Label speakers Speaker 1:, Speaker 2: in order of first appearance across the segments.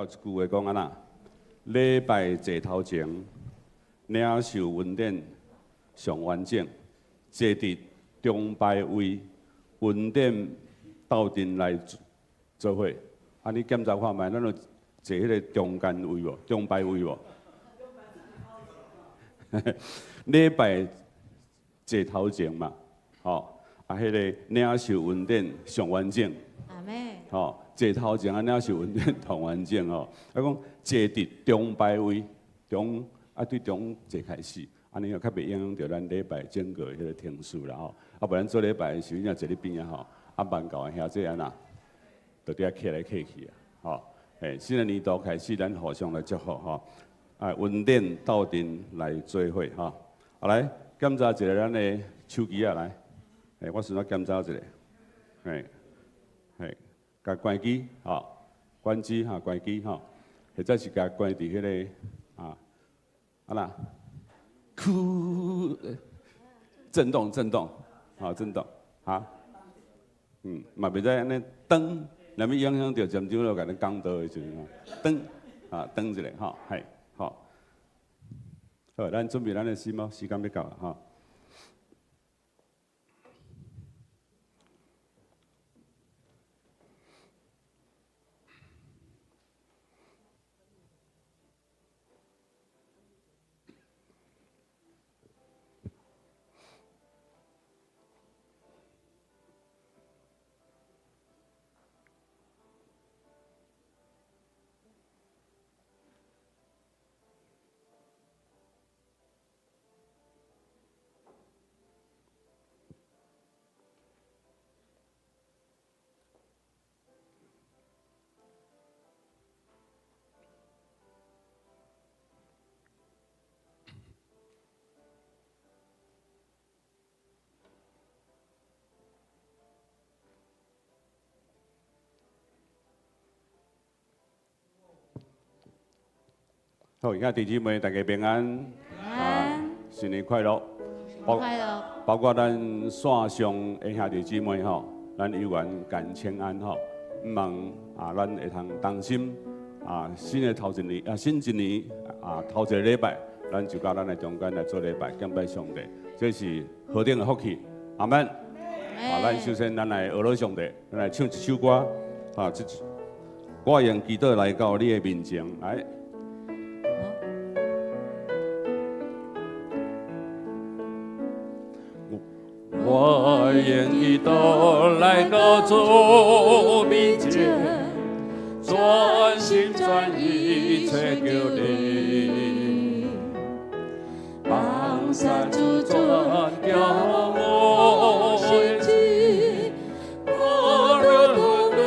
Speaker 1: 了一句話講按怎？禮拜坐頭前，領受恩典上完整，坐佇中排位，恩典鬥陣來做伙。啊，你檢查看覓，咱有坐彼个中間位無？中排位無？禮拜坐頭前嘛，吼，啊，彼个領受恩典上完整。
Speaker 2: 阿們。
Speaker 1: 吼，坐頭前啊，領受恩典上完整吼。啊，講坐佇中排位，中啊對中坐開始，按呢就較袂影響著咱禮拜整個彼个程序啦吼。啊，無咱做禮拜的時陣，若坐佇邊仔吼，啊，萬教的兄弟按怎，就佇遐客來客去啊，吼。嘿，新的年度開始，咱互相來祝福吼。啊，恩典鬥陣來做伙吼。啊，來檢查一下咱的手機啊，來。嘿，我先來檢查一下。嘿，嘿，共關機，吼，關機哈，關機吼，或者是共關佇彼个啊，啊啦，哭，震動震動，好震動，哈，嘛袂使按呢噔，若欲影響著禪長老共你講道的時陣，噔，啊噔一下，吼，係，好，好，咱準備咱的心哦，時間欲到啊，吼。好，兄弟姊妹，大家平安，
Speaker 2: 平安，
Speaker 1: 新年快樂，
Speaker 2: 快樂。
Speaker 1: 包括咱線上的兄弟姊妹吼，咱有緣共請安吼，毋望啊，咱會通同心啊，新的頭一年啊，新一年啊，頭一个禮拜，咱就佮咱的中間來做禮拜，敬拜上帝，這是何等的福氣，阿們。啊，咱首先咱來學上帝，咱來唱一首歌，啊，這我用祈禱來到你的面前，來。我用祈禱來到主面前，專心專意揣求你，放下主轉叫我的心，我若多淚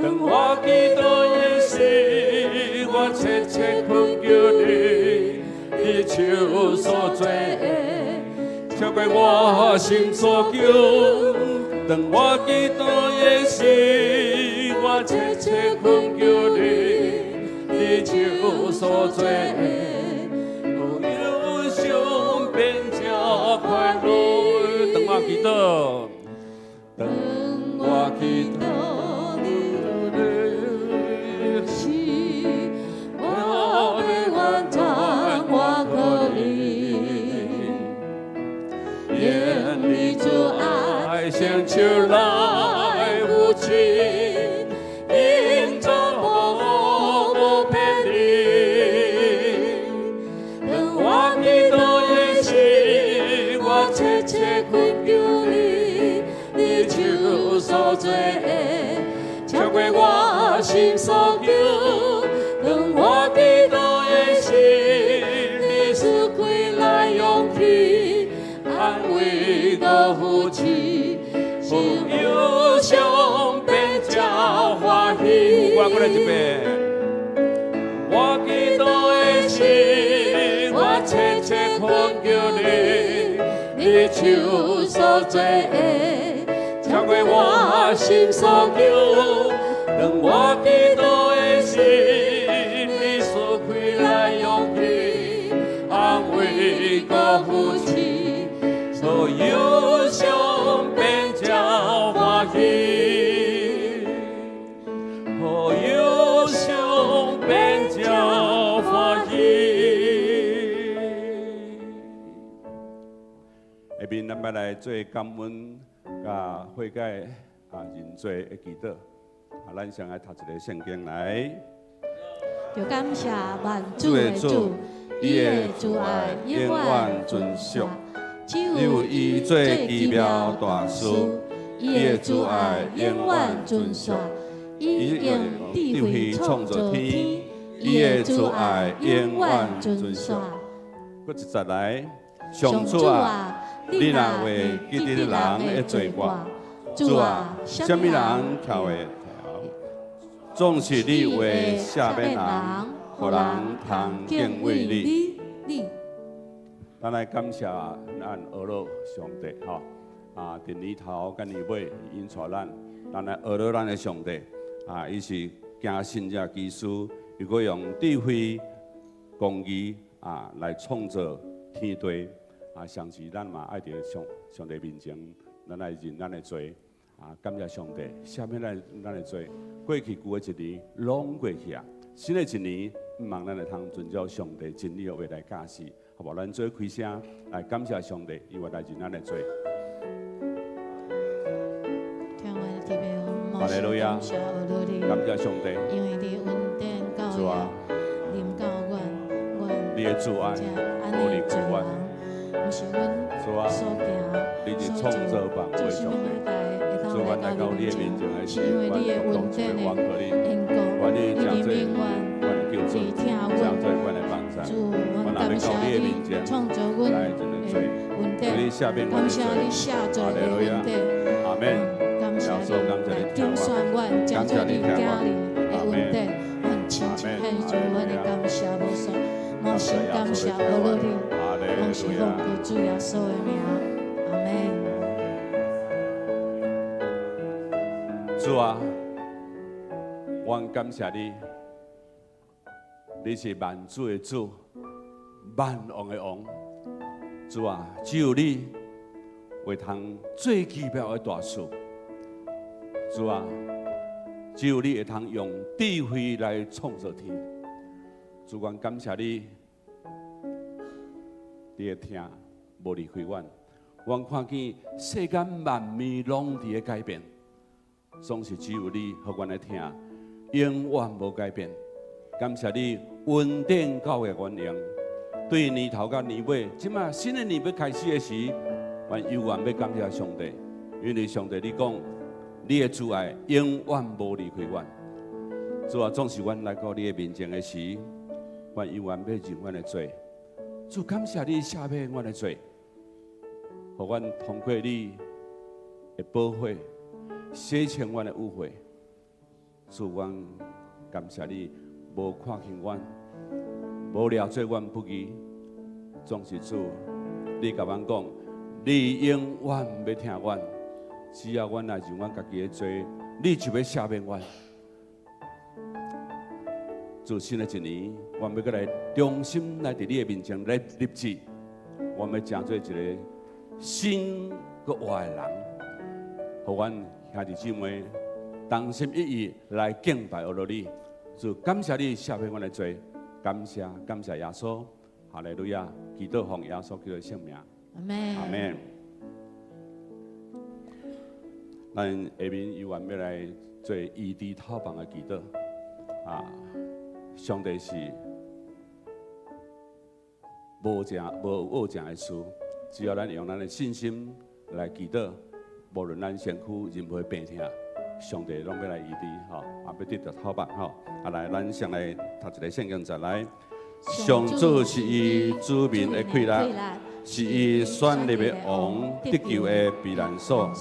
Speaker 1: 當我祈禱的時，我切切懇求你。你手所做的，超過我心所求。當我祈禱的時，我切切懇求你，你手所做的，有憂傷變成快樂。當我祈禱，當我祈禱。
Speaker 2: 我欲完全我靠你，願你主愛
Speaker 1: 成就來扶持，營造我無偏離。當我祈禱的時，我切切懇求你，
Speaker 2: 你手所做的，超過我心所求。當我祈禱的時，你賜開來勇氣，安慰閣扶持，
Speaker 1: 有憂傷變成歡喜。我閣來一遍。我祈禱的時，我切切懇求你，
Speaker 2: 你手所做的，
Speaker 1: 超過我心所求。當我祈禱的時，你賜開來勇氣，安慰閣扶持，所憂傷變成歡喜。下面咱欲來做感恩佮悔改啊認罪的祈禱。啊，咱先來讀一个聖經來。
Speaker 2: 就感謝萬主的主，伊的慈愛永遠存續，只有伊做奇妙大事，伊的慈愛永遠存續。伊用智慧創造天，
Speaker 1: 伊的慈愛永遠存續。閣一節來，上主啊，你若會記得人的罪過，主啊，啥物人徛會牢？總是你會赦免人，予人通敬畏你。
Speaker 2: 你。
Speaker 1: 咱來感謝咱阿樂上帝吼，啊，佇年頭佮年尾引帶咱，咱來阿樂咱的上帝，啊，伊是行神蹟奇事，伊閣用智慧、公義啊來創造天地，啊，上次咱嘛愛佇上帝面前，咱來認咱的罪，啊，感謝上帝，赦免咱的罪。過去舊的一年攏過去啊，新的一年，毋望咱會通遵照上帝真理的話來教示，好無？咱做開聲來感謝上帝，伊會來認咱的罪。哈利路亞，感謝上帝，
Speaker 2: 因為你恩典夠啊，臨到阮，阮
Speaker 1: 你的慈愛，無離開阮，
Speaker 2: 毋是阮所行，
Speaker 1: 你是創造萬物的上帝，主阮來到你的面前的時，阮當作王予你，願你成做阮的救主，成做阮的幫助，阮若欲到你的面前來認罪，求你赦免阮的罪，哈利路亞，阿門。
Speaker 2: 感謝你來揀選阮，成做你囝兒的恩典，阮深深獻上阮的感謝無數，無心感謝阿樂你，攏是奉靠主耶穌的名，阿門。
Speaker 1: 主啊，阮感謝你，你是萬主的主，萬王的王。主啊，只有你會通做奇妙的大事。主啊，只有你會通用智慧來創造天。主，阮感謝你，你的疼無離開阮。阮看見世間萬物攏佇咧改變，總是只有你予阮的疼永遠無改變。感謝你恩典夠的原因，對年頭到年尾，這馬新的年欲開始的時，阮猶原欲感謝上帝，因為上帝你講，你的慈愛永遠無離開阮。主啊，總是阮來到你的面前的時，阮猶原欲認阮的罪。主，感謝你赦免阮的罪，予阮通過你的寶血，洗清阮的污穢。主，阮感謝你無看輕阮，無掠做阮不義。總是主，你共阮講，你永遠欲疼阮。只要阮來認阮家己的罪，你就欲赦免阮。主，新的一年，阮欲閣來重新來佇你的面前來立志，阮欲成做一个新閣活的人，予阮兄弟姊妹同心一意來敬拜阿樂你。主，感謝你赦免阮的罪，感謝感謝耶穌，哈利路亞，祈禱奉耶穌基督的聖名，
Speaker 2: 阿門。
Speaker 1: 阿門。咱下面猶原欲來做醫治透放的祈禱啊！上帝是無成無惡成的事，只要咱用咱的信心來祈禱，無論咱身軀任何病痛，上帝攏欲來醫治吼，啊，欲得著透放吼。啊，來，咱先來讀一个聖經節來。上主是伊子民的氣力，是伊選立的王，得救的避難所。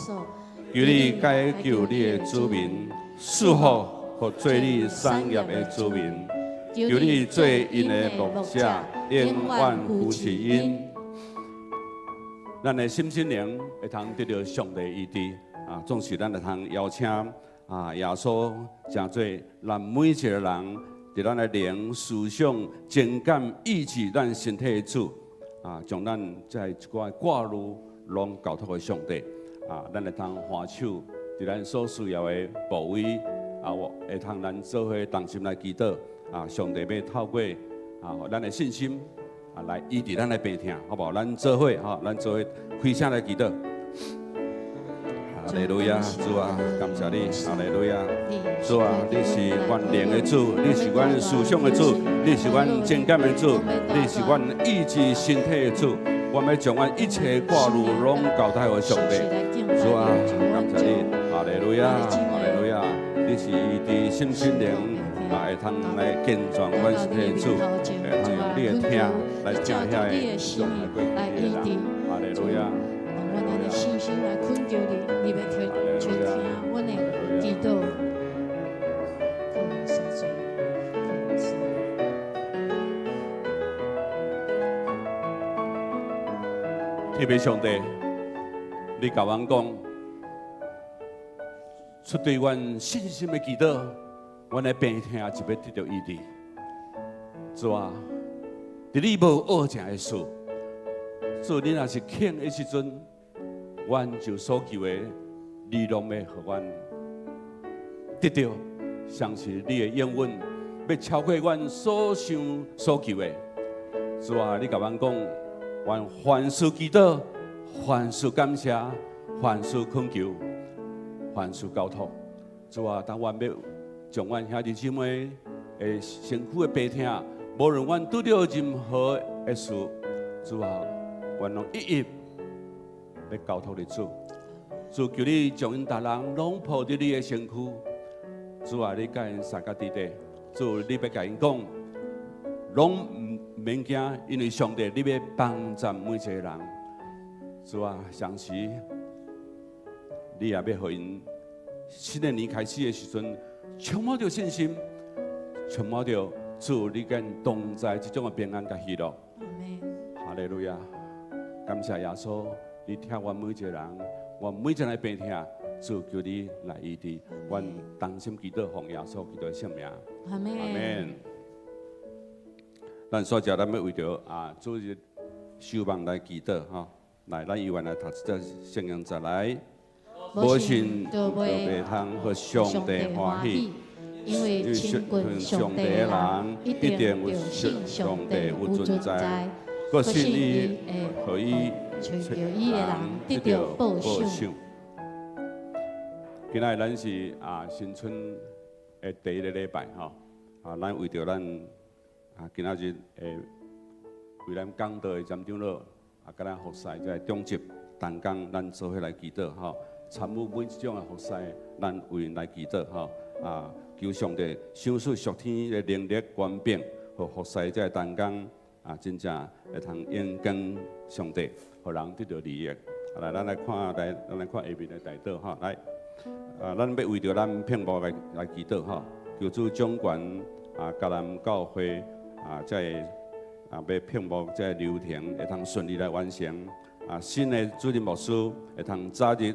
Speaker 1: 求你解救你的子民，賜福予做你產業的子民。求你做𪜶的牧者，永遠扶持𪜶。咱的心身靈會通得著上帝醫治啊！總是咱會通邀請啊耶穌，成做咱每一個人佇咱的靈、思想、情感、意志、咱身體的主啊，將咱這一寡掛慮攏交託予上帝啊！咱會通還手佇咱所需要的部位啊，會通咱做伙同心來祈禱啊！上帝欲透過啊，咱的信心啊來醫治咱的病痛，好無？咱做伙吼，咱做伙開聲來祈禱。哈利路亞，主啊，感謝你，哈利路亞，主啊，你是阮靈的主，你是阮思想的主，你是阮情感的主，你是阮意志身體的主。我欲將阮一切掛慮攏交託予上帝。主啊，感謝你，哈利路亞，哈利路亞，你是醫治身心靈，啊，會通來健壯阮身體的主，會通用你的疼來疼遐個傷害過去的人，哈利路亞。
Speaker 2: 阮按呢信心來懇求你，你欲垂垂聽阮的祈禱。感謝主，感謝。
Speaker 1: 天父上帝，你共阮講，出對阮信心的祈禱，阮的病痛就欲得著醫治。主啊，佇你無惡成的事，主你若是肯的時陣，阮就所求的，你攏欲予阮得著，相信你的應允，欲超過阮所想所求的。主啊，你共阮講，阮凡事祈禱，凡事感謝，凡事懇求，凡事交託。主啊，當阮欲將阮兄弟姊妹的身軀的病痛，無論阮拄著任何的事，主啊，阮攏一一欲交託予主。主求你將𪜶逐人攏抱佇你的身軀。主啊，你共𪜶相佮佇咧。主，你欲共𪜶講，攏毋免驚，因為上帝你欲幫助每一個人。主啊，相時你也欲予𪜶新的年開始的時陣，充滿著信心，充滿著主你佮𪜶同在這種的平安佮喜樂。哈利路亞，感謝耶穌，你疼阮每一個人，阮每一個人的病痛，主求你來醫治，阮同心祈禱，奉耶穌基督的聖名。
Speaker 2: 阿門。
Speaker 1: 阿門。咱煞來咱欲為著啊，主日守望來祈禱吼，來，咱猶原來讀這聖經節來，無信就袂通予上帝歡喜，
Speaker 2: 因為親近上帝的人，一定著信上帝有存在，閣信伊會予揣著伊的人得著報賞。
Speaker 1: 今仔日咱是啊新春的第一个禮拜吼，啊，咱為著咱啊今仔日的為咱講道的詹長老啊，佮咱服侍這个長執同工，咱做伙來祈禱吼，參與每一種的服侍，咱為𪜶來祈禱吼，啊，求上帝賞賜屬天的能力權柄，予服侍這個同工啊，真正會通榮光上帝，予人得著利益。啊，來，咱來看，來，咱來看下面的代禱吼，來。啊，咱欲為著咱聘牧來來祈禱吼，求主掌權啊，迦南教會啊，這个啊，欲聘牧這个流程會通順利來完成。啊，新的主任牧師會通早日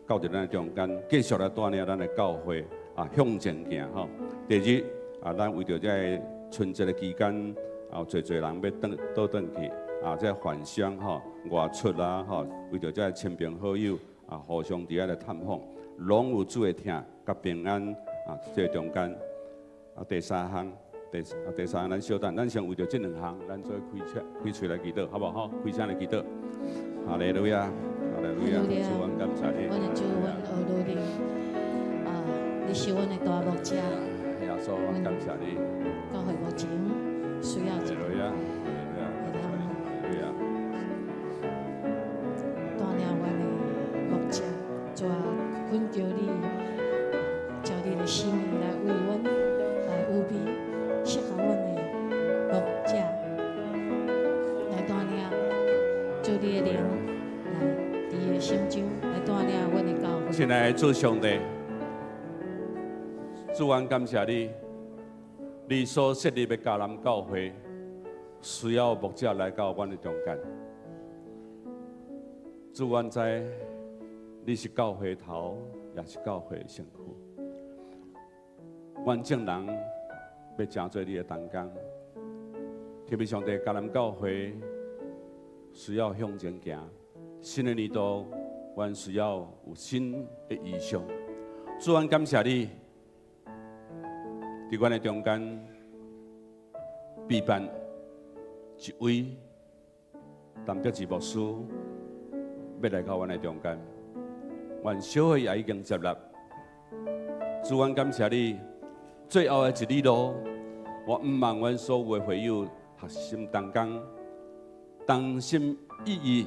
Speaker 1: 到佇咱的中間，繼續來帶領咱的教會啊向前行吼。第二啊，咱為著這个春節的期間，啊，有濟濟人欲轉倒轉去啊，這個返鄉吼，外出啊吼，為著這个親朋好友啊，互相佇遐來探訪，攏有主的疼佮平安啊，這个中間。啊，第三項，第啊第三項，咱小等，咱先為著這兩項，咱做開聲開喙來祈禱，好無吼？開聲來祈禱。哈利路亞，哈利路亞，主，阮感謝你。
Speaker 2: 阮的主，阮阿羅你，啊，你是阮的大牧者。
Speaker 1: 耶穌，阮感謝你。
Speaker 2: 教會目前需要一個。
Speaker 1: 哈利路亞，哈利路亞，哈利路亞。
Speaker 2: 帶領阮的牧者，主啊，懇求你，照你的心意來為阮來預備適合阮的牧者，來帶領，主你的靈來佇伊的心中來帶領阮的教會。
Speaker 1: 親愛的主上帝，主，阮感謝你，你所設立的迦南教會需要牧者來到阮的中間。主，阮知你是教會頭，也是教會的身軀。阮眾人欲成做你的同工，天父上帝，迦南教會需要向前行。新的年度，阮需要有新的異象。主，阮感謝你，佇阮的中間備辦一位陳德志牧師欲來到阮的中間，阮小會也已經接納。主，阮感謝你，最後的一里路，我毋望阮所有的會友合心同工，同心一意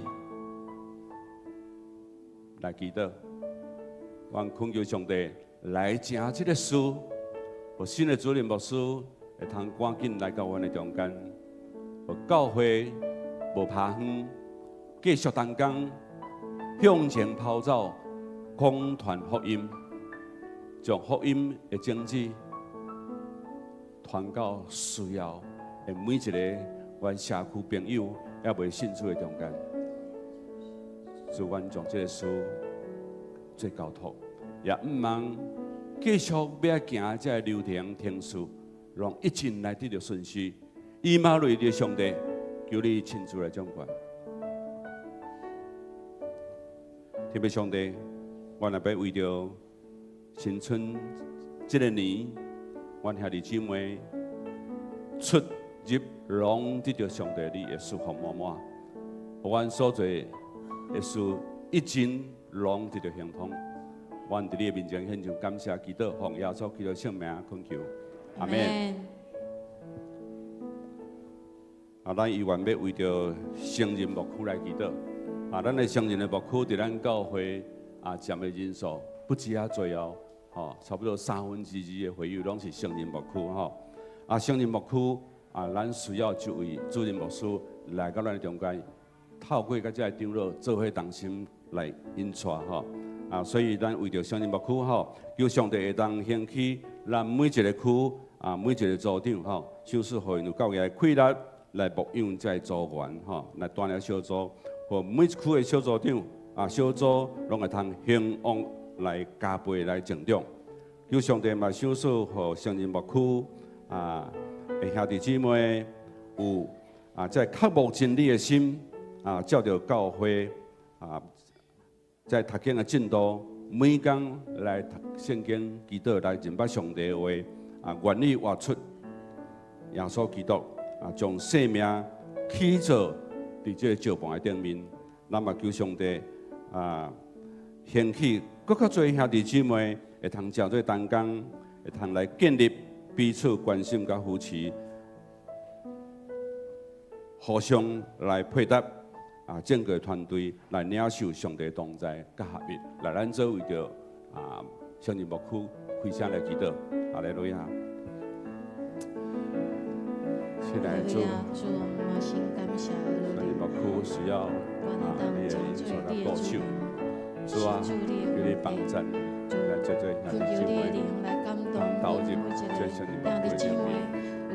Speaker 1: 來祈禱。阮懇求上帝來成這个事，予新的主任牧師會通趕緊來到阮的中間，予教會無拍遠，繼續同工向前跑走，廣傳福音，將福音的種子傳到需要的每一个阮社區朋友猶未信主的中間。主，阮將這个事做交託，也毋望繼續欲行這个流程程序，讓一進來得著順序。以馬內利的上帝，求你親自來掌管。特別上帝，阮若欲為著新春這个年，阮兄弟姊妹出入攏得著上帝你的祝福滿滿，予阮所做的事一進攏得著亨通。阮佇你的面前獻上感謝祈禱，奉耶穌基督聖名懇求，阿們。啊，咱依然欲為著成人牧區來祈禱。啊，咱的成人的牧區佇咱教會啊，佔的人數不止遐濟哦，吼，差不多2/3的會友攏是成人牧區吼。啊，成人牧區啊，咱需要一位主任牧師來到咱的中間，透過佮這个長老做伙同心來引帶吼。啊，所以咱為著成人牧區吼，求上帝會當興起咱每一个區啊，每一个組長吼，賞賜予𪜶有夠額的氣力來牧養這个組員吼，來帶領小組，予每一區的小組長啊，小組攏會通興旺來加倍來成長。求上帝嘛賞賜予成人牧區啊，的兄弟姊妹有啊，這个渴慕真理的心啊，照著教會啊，在讀經的進度，每工來讀聖經、祈禱來認捌上帝的話啊，願意活出耶穌基督啊，將生命起做佇這个石盤的頂面。咱嘛求上帝啊，興起閣較濟兄弟姊妹會通誠做同工，會通來建立彼此關心佮扶持，互相來配搭啊，整個團隊來領受上帝同在佮合一，來咱做為著啊，成人牧區開聲來祈禱，哈利路亞。親愛的主，
Speaker 2: 主，我們先感謝
Speaker 1: 成人牧區需要啊，你的恩賜來保守，主啊，求你幫贊來做做兄弟姊妹，投入這成人牧區裡面，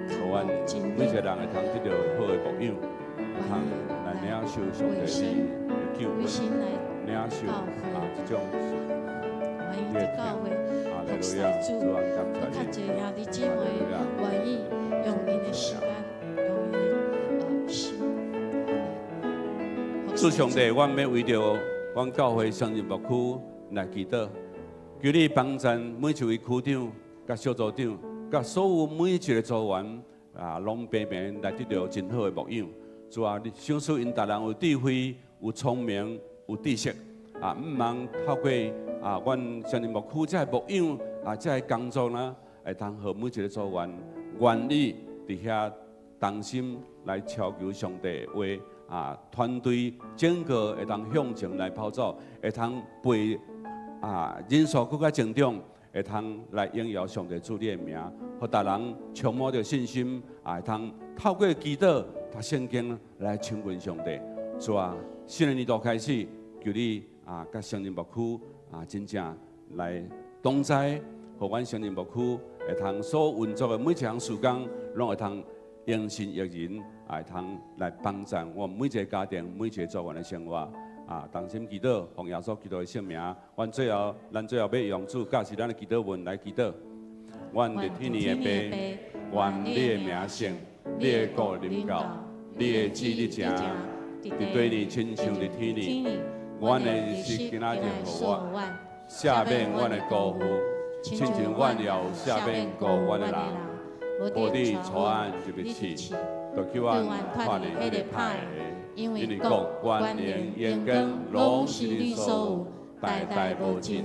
Speaker 1: 予阮每一個人會通得著好的牧養，會通來領受上帝你的救恩，領受啊這種你的疼，哈利路亞，主啊，感謝你，
Speaker 2: 兄弟姊妹願意用𪜶的時間，用𪜶的心。
Speaker 1: 主上帝，阮欲為著阮教會成人牧區來祈禱，求你幫贊每一位區長、佮小組長、佮所有每一个組員啊，攏平平來得著真好的牧養。主啊，你賞賜𪜶逐人有智慧、有聰明、有知識啊，毋望透過啊，阮成人牧區這个牧養啊，這个工作呢，會通予每一个組員願意佇遐同心來追求上帝的話啊，團隊整個會當向前來跑走，會通陪啊人數閣較增長，會通來榮耀上帝主你的名，予逐人充滿著信心，啊，會通透過祈禱、讀聖經來親近上帝。主啊，新的年度開始，求你啊，佮成人牧區啊，真正來同在，予阮成人牧區會通所運作的每一項事工，攏會通榮神益人，會通來幫助阮每一个家庭、每一个組員的生活。啊，同心祈禱，奉耶穌基督的聖名。阮最後，咱最後欲用主教示咱的祈禱文來祈禱。阮佇天的父，願你的名聖，你的國臨到，你的旨意成，佇地裡親像佇天裡。阮的日食今仔日予阮，赦免阮的過負，親像阮也有赦免過阮的人。無得帶阮入去試，就求阮脫離彼个歹的，因為國、權能、榮光，攏是你所有，代代無盡。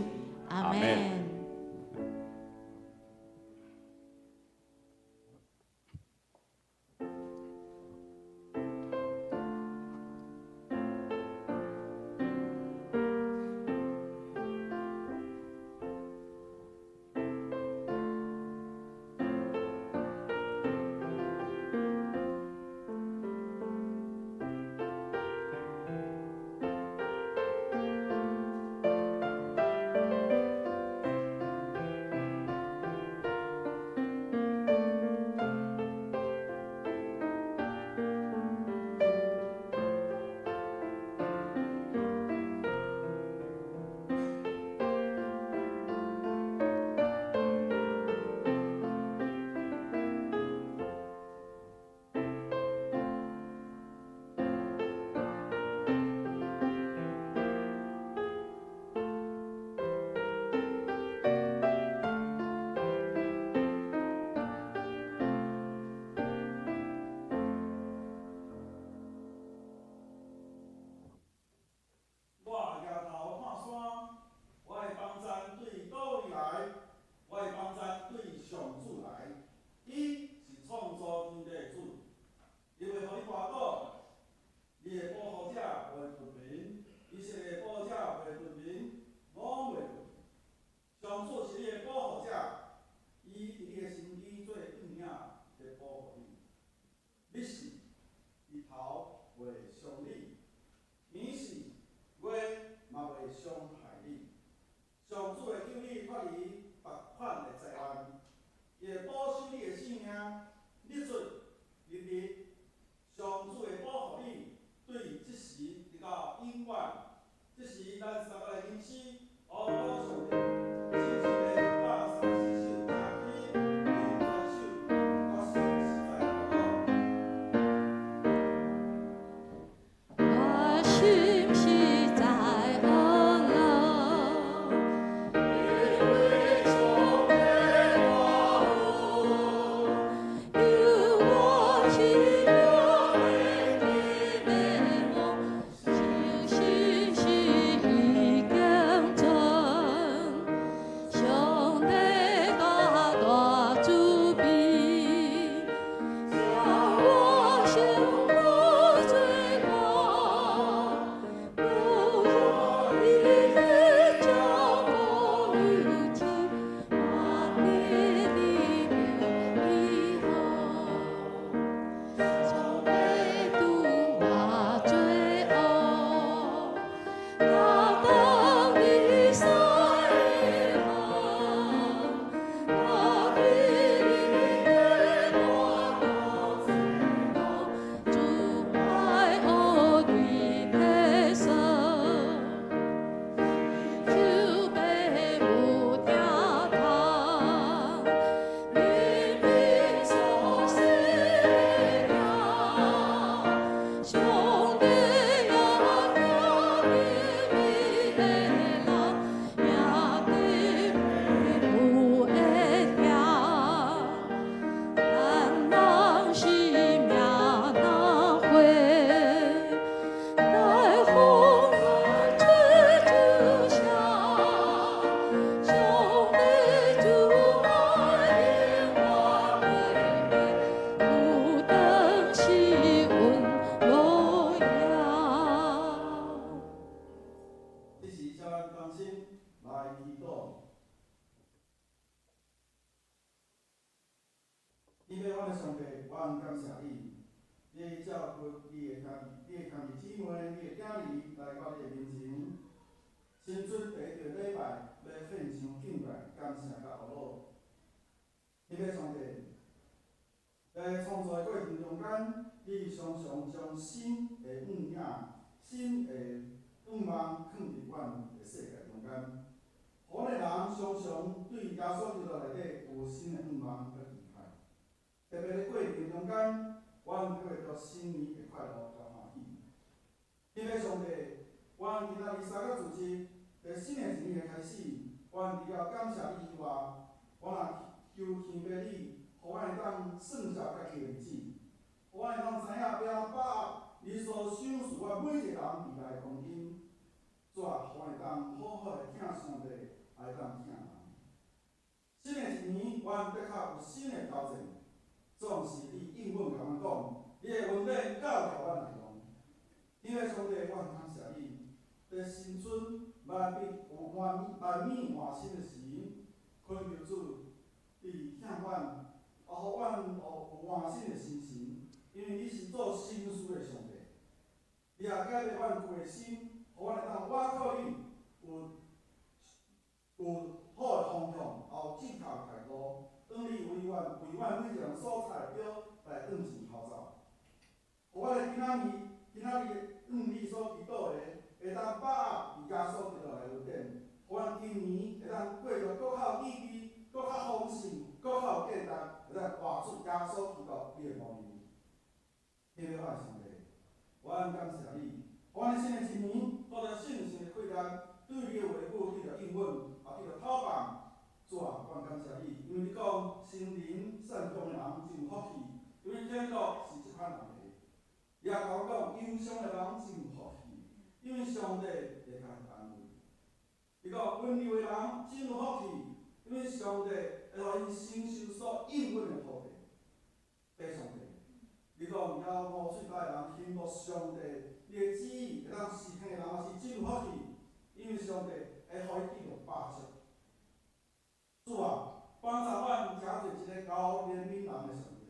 Speaker 2: 阿們。
Speaker 3: 予阮會當知影欲按怎把握你所賞賜阮每一個人佇內的光陰。主啊，予阮會當好好的疼上帝，也會當疼人。新的一年，阮的確有新的挑戰，總是你應允共阮講，你的恩典夠予阮來用。天父上帝，阮感謝你，佇新春萬變萬萬物換新的時，懇求主，你疼阮，予阮有換新的心情，因為你是做新事的上帝。你也改變阮舊的心，予阮會當倚靠你，有好的方向，也有正確的態度。當你為阮每一個人所設的標來向前頭走，予阮的今仔日，今仔日向你所祈禱的，會當把握佇耶穌基督內恩典，予阮今年會當過著閣較有意義、閣較豐盛、閣較有價值，會當活出耶穌基督你的模樣。天父上帝，阮感謝你，予阮新的一年，帶著信心的氣力，對你的話語得著應允，也得著透放。主啊，阮感謝你，因為你講心靈善良的人真有福氣，因為天國是這款人的。你也共阮講憂傷的人真有福氣，因為上帝會共伊安慰。伊講溫柔的人真有福氣，因為上帝會予𪜶承受所應允的土地。父上帝，你講枵五喙焦的人欣慕上帝，你的旨意會當實行的人也是真有福氣，因為上帝會予伊得著飽足。主啊，幫助阮成做一个厚憐憫人的上帝，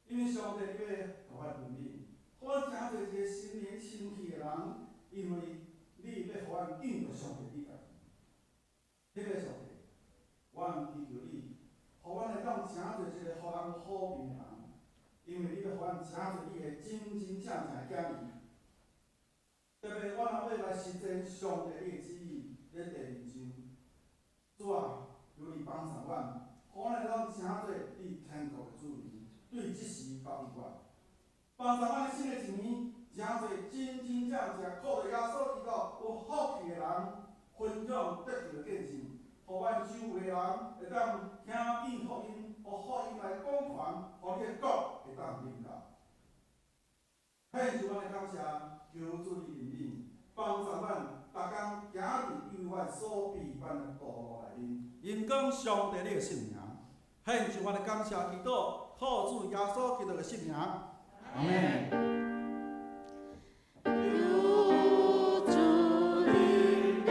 Speaker 3: 因為上帝你欲予阮憐憫，予阮成做一個心靈清氣的人，因為你欲予阮見著上帝你家己。彼個上帝，阮祈求你，予阮會當成做一個予人和平的人，因為你欲予阮成做你的真真正正的囝兒。特別阮若欲來實踐上帝你的旨意，佇地面上，主啊，求你幫助阮，予阮會當成做你天國的子民，對這時到永遠。幫助阮新的一年，成做真真正正靠著耶穌基督有福氣的人，分享得救的見證，予阮周圍的人會當聽見福音，予福音來講傳，予你的國會當臨到。獻上阮的感謝，求主你憐憫，幫助阮，逐工行佇為阮所備辦的道路內面，榮光上帝你的聖名。獻上阮的感謝祈禱，靠主耶穌基督的聖名，阿們。
Speaker 2: 求主憐憫，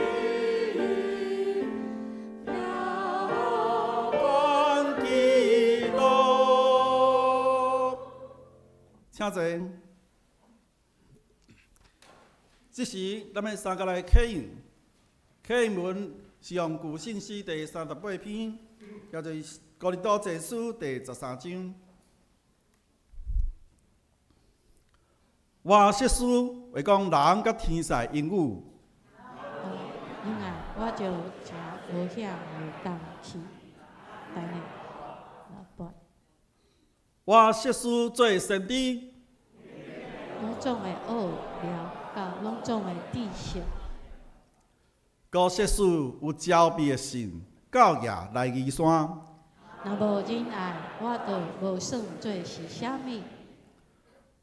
Speaker 2: 聽
Speaker 3: 阮祈禱，請坐。這時，咱欲三共來啟應，啟應文是用舊信詩第38篇，叫做哥林多前書第13章。我說書會講人佮天使的言語。
Speaker 2: 忍愛，我就誠危險會當去等下老闆。
Speaker 3: 我說書做先知。
Speaker 2: 攏總的奧妙佮攏總的知識。
Speaker 3: 閣說書有招秘的信，教也來移山。
Speaker 2: 若無仁愛，我就無算做是啥物。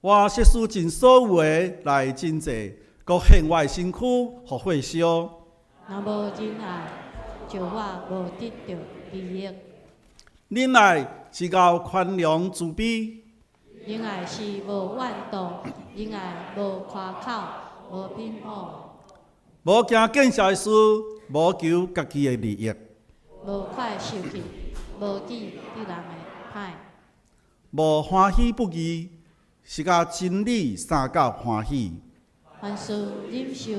Speaker 3: 我說書盡所有的來賑濟，閣獻我的身軀予火燒。
Speaker 2: 若無仁愛，就我無得著利益。
Speaker 3: 忍耐是𠢕寬容慈悲。
Speaker 2: 仁愛是無怨妒，仁愛無誇口，無品好。
Speaker 3: 無驚見笑的事，無求家己的利益。
Speaker 2: 無快受氣，無記對人的歹。
Speaker 3: 無歡喜不義，是佮真理相佮歡喜。
Speaker 2: 凡事忍受，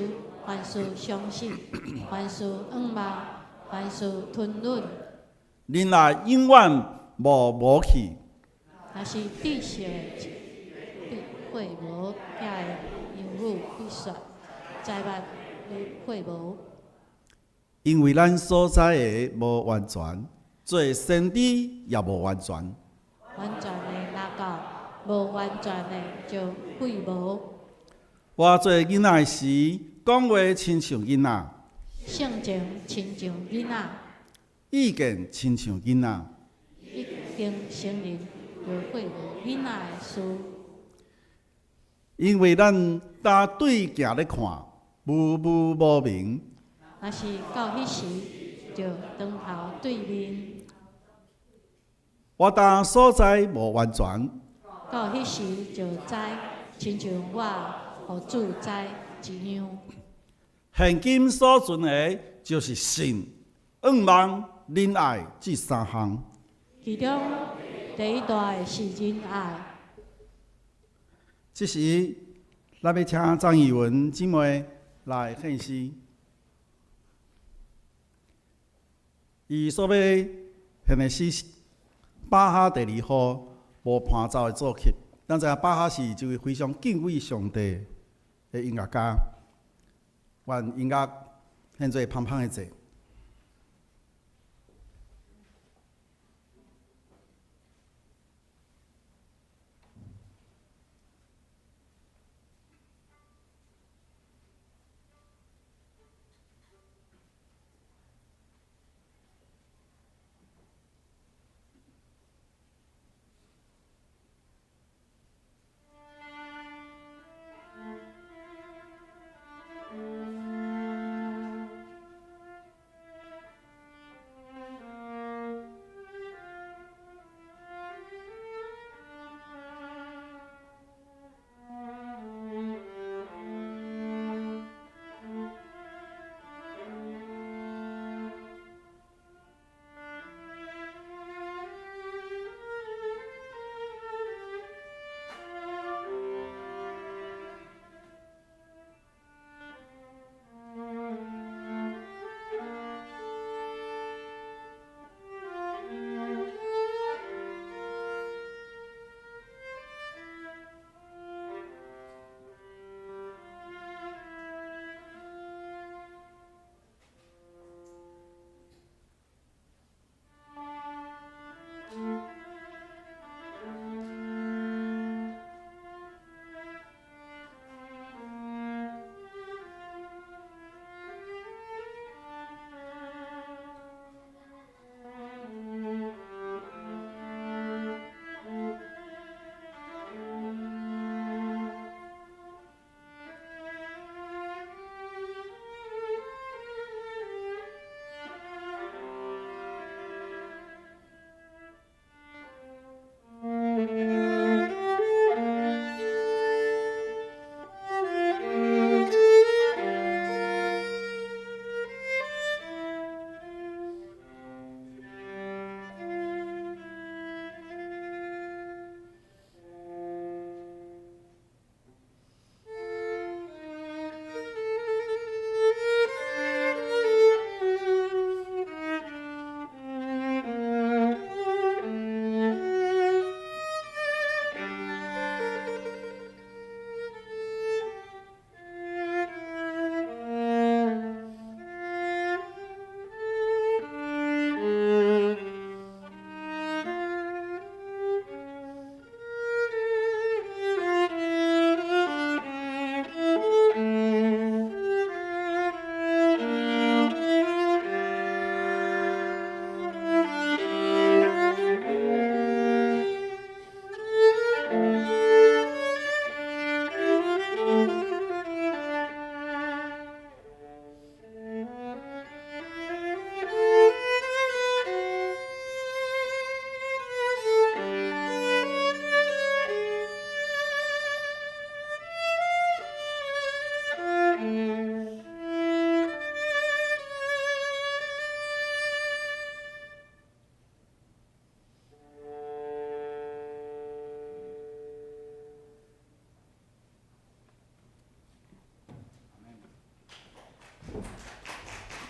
Speaker 2: 凡事相信，凡事仰望，凡事吞忍。
Speaker 3: 忍耐永遠無無去。
Speaker 2: 若是知識的必廢無，遐的言語必煞，財物愈廢無。
Speaker 3: 因為咱所知的無完全，做先知也無完全。
Speaker 2: 完全的若到，無完全的就廢無。
Speaker 3: 我做囡仔的時，講話親像囡仔，
Speaker 2: 性情親像囡仔，
Speaker 3: 意見親像囡仔。
Speaker 2: 已經成人，就廢無囡仔的事。
Speaker 3: 因為咱焦對鏡咧看，模模無明。
Speaker 2: 若是到彼時，就當頭對面。
Speaker 3: 我當所知無完全，
Speaker 2: 到彼時就知，親像我予主知一樣。
Speaker 3: 現今所存的，就是信、向望、忍愛這三項。
Speaker 2: 其中第一大的是仁愛。
Speaker 3: 這時，咱欲請張怡文姊妹來獻詩。伊所欲獻的詩是巴哈第二號無伴奏的組曲。咱知影巴哈是一位非常敬畏上帝的音樂家。願音樂獻做芳芳的祭。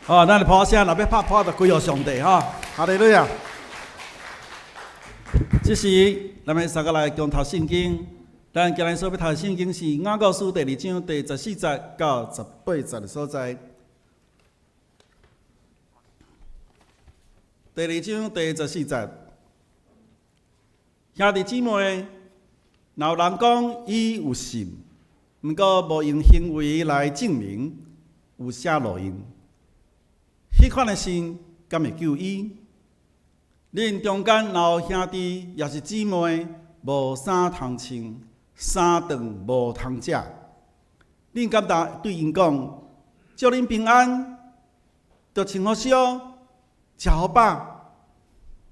Speaker 3: 好，咱來拍聲，若欲拍拍就歸予上帝吼，哈利路亞。這時，咱們三個來共讀聖經。咱今日所欲讀的聖經是雅各書第二章第十四節到十八節的所在。第二章第十四節，兄弟姊妹，若有人講伊有信，毋過無用行為來證明，有啥路用？彼款的信敢會救伊？恁中間若有兄弟抑是姊妹無衫通穿，三頓無通食。恁敢當對𪜶講，祝恁平安，著穿好燒，食好飽。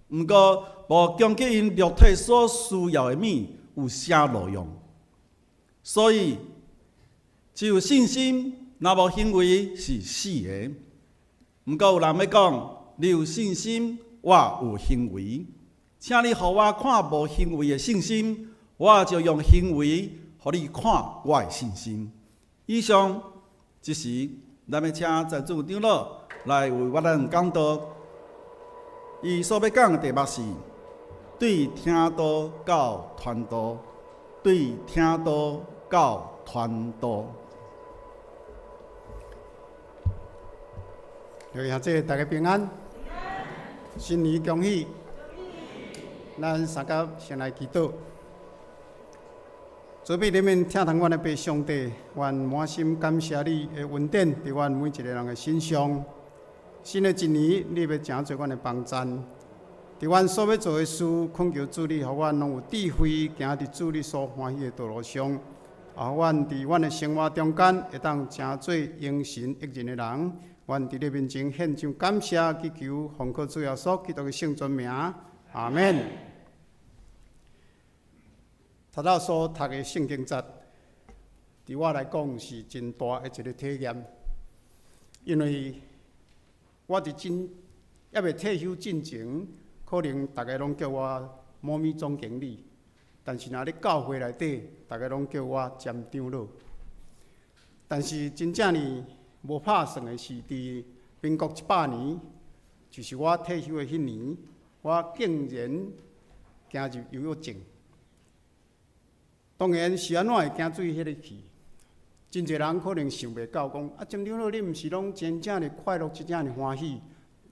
Speaker 3: 毋過無供給𪜶肉體所需要的物，有啥路用？所以只有信心，若無行為是死的。毋過有人欲講，你有信心，我有行為。請你予我看無行為的信心，我就用行為予你看我的信心。以上這時，咱欲請陳主長老來為我們講道。伊所欲講的題目是對聽道到傳道，對聽道到傳道。
Speaker 4: 各位兄弟，大家平安，新年恭喜！咱三甲先來祈禱。慈悲憐憫疼痛阮的父上帝，阮滿心感謝你的恩典，佇阮每一个人的身上。新的一年，你欲成做阮的幫贊，佇阮所欲做的事，懇求主你，予阮攏有智慧，行佇主你所歡喜的道路上，也予阮佇阮的生活中間，會當成做榮神益人的人。阮佇你面前獻上感謝，祈求奉靠主耶穌基督的聖尊名，阿門。頭仔所讀的聖經節，對我來講是真大的一个體驗，因為我佇真猶未退休進前，可能逐家攏叫我某咪總經理，但是若咧教會內底，逐家攏叫我詹長老。但是真正呢，無拍算的是，佇民國100年，就是我退休的彼年，我竟然行入憂鬱症。當然是按怎會行做彼个去？真濟人可能想袂到講，啊，詹長老，你毋是攏真正的快樂，真正的歡喜，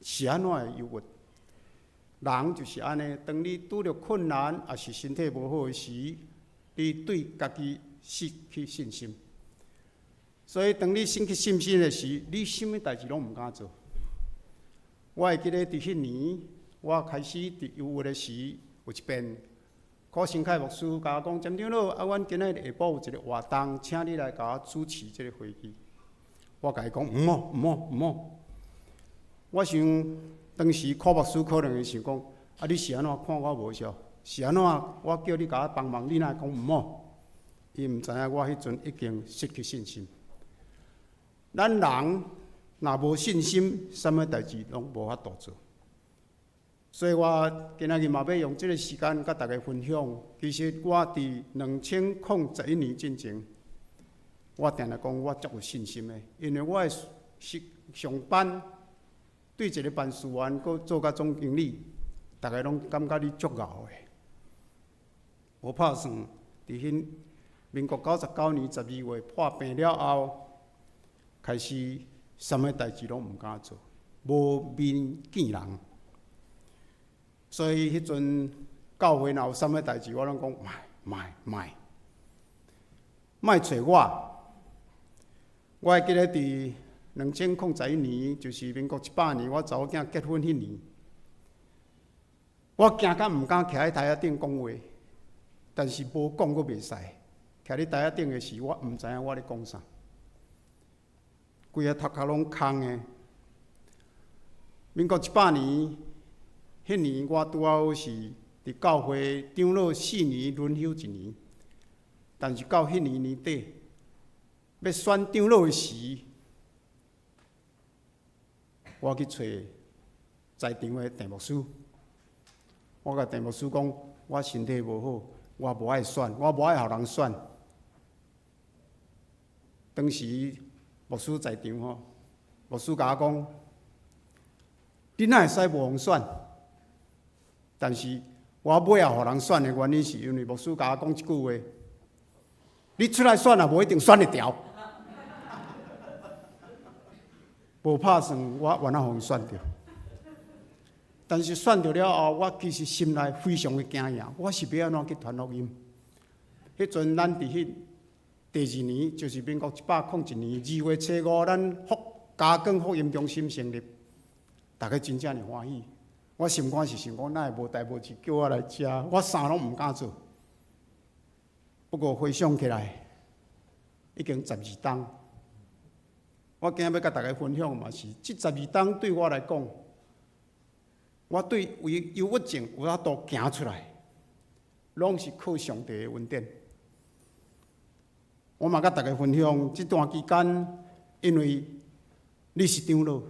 Speaker 4: 是按怎會憂鬱？人就是按呢，當你拄著困難，抑是身體無好的時，你對家己失去信心。所以，當你失去信心的時，你啥物代誌攏毋敢做。我會記得佇彼年，我開始佇憂鬱的時，有一遍，柯新凱牧師共我講：詹長老，啊，阮今仔日下晡有一个活動，請你來共我主持這个會議。我共伊講：毋好，毋好，毋好。我想當時柯牧師可能會想講：啊，你是按怎看我無肖？是按怎我叫你共我幫忙，你哪會講毋好？伊毋知影我彼陣已經失去信心。咱人若無信心，啥物代誌攏無法度做。所以我今仔日嘛欲用這个時間佮大家分享。其實我佇2011年進前，我定定講我足有信心的，因為我是上班對一个辦事員，閣做甲總經理，逐家攏感覺你足𠢕的。無拍算，佇彼民國99年12月破病了後，開始啥物代誌攏毋敢做，無面見人。所以彼陣教會若有啥物代誌，我攏講莫莫莫，莫揣我。我會記得佇2011年，就是民國100年，我查某囝結婚彼年，我驚甲毋敢徛佇台仔頂講話，但是無講閣袂使。徛佇台仔頂的時，我毋知影我咧講啥，規个頭殼攏空的。民國100年。彼年我拄好是佇教會長老四年輪休一年，但是到彼年年底欲選長老的時，我去揣在場的鄭牧師，我共鄭牧師講，我身體無好，我無愛選，我無愛予人選。當時牧師在場吼，牧師共我講，你哪會使無予選？但是我尾後予人選的原因，是因為牧師共我講一句話：你出來選也無一定選會著。無拍算，我原來予𪜶選著。但是選著了後，我其實心內非常的驚訝，我是欲按怎去傳福音？彼陣咱佇彼第二年，就是民國101年2月初5，咱福嘉崗福音中心成立，大家真正的歡喜。我心肝是想講，哪會無代無誌叫我來遮？我啥攏毋敢做。不過回想起來，已經十二冬。我今仔欲佮大家分享嘛是，這十二冬對我來講，我對為憂鬱症有法度行出來，攏是靠上帝的恩典。我嘛佮大家分享，這段期間，因為你是長老，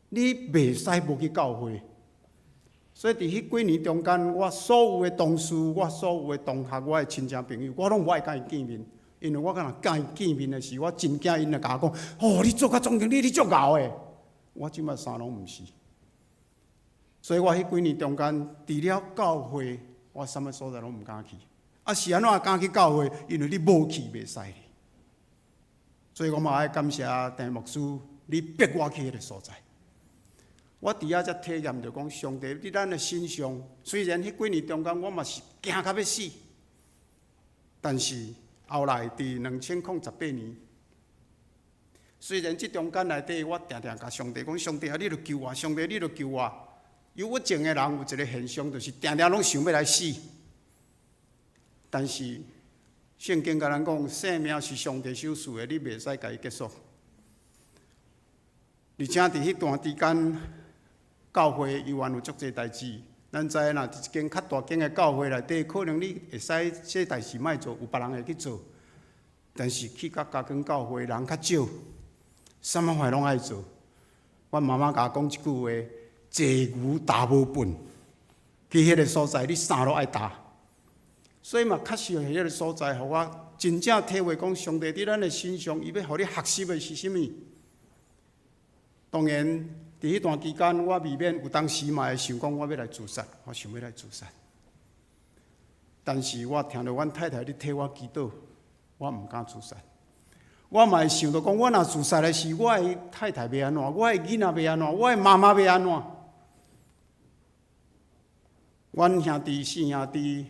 Speaker 4: 你袂使無去教會，所以佇彼幾年中間，我所有的同事、我所有的同學、我的親戚朋友，我攏無愛佮𪜶見面，因為我敢若佮𪜶見面的時，我真驚𪜶會共我講：哦，你做甲總經理，你足𠢕的。我這擺啥攏毋是。所以我彼幾年中間，除了教會，我啥物所在攏毋敢去。啊，是按怎敢去教會？因為你無去袂使。所以我嘛愛感謝鄭牧師，你逼我去彼个所在。我佇遐才體驗著講，上帝佇咱的身上，雖然彼幾年中間我嘛是驚甲欲死，但是後來佇2018年，雖然這中間內底我定定共上帝講：上帝啊，你著救我！上帝，你著救我！憂鬱症的人有一个現象，就是定定攏想欲來死。但是聖經共咱講，生命是上帝所賜的，你袂使共伊結束。而且佇彼段時間，教會猶原有足濟代誌。咱知影，若佇一間較大間的教會內底，可能你會使這代誌莫做，有別人會去做。但是去到家間教會，人較少，啥物貨攏愛做。阮媽媽共我講一句話：濟牛擔無糞。去彼个所在，你啥攏愛擔。所以嘛，確實彼个所在，予我真正體會講，上帝佇咱的身上，伊欲予你學習的是啥物？當然，佇彼段期間，我未免有當時嘛會想講，我欲來自殺，我想欲來自殺。但是我聽著阮太太咧替我祈禱，我毋敢自殺。我嘛會想著講，我若自殺的時，我的太太欲按怎？我的囡仔欲按怎？我的媽媽欲按怎？阮兄弟四兄弟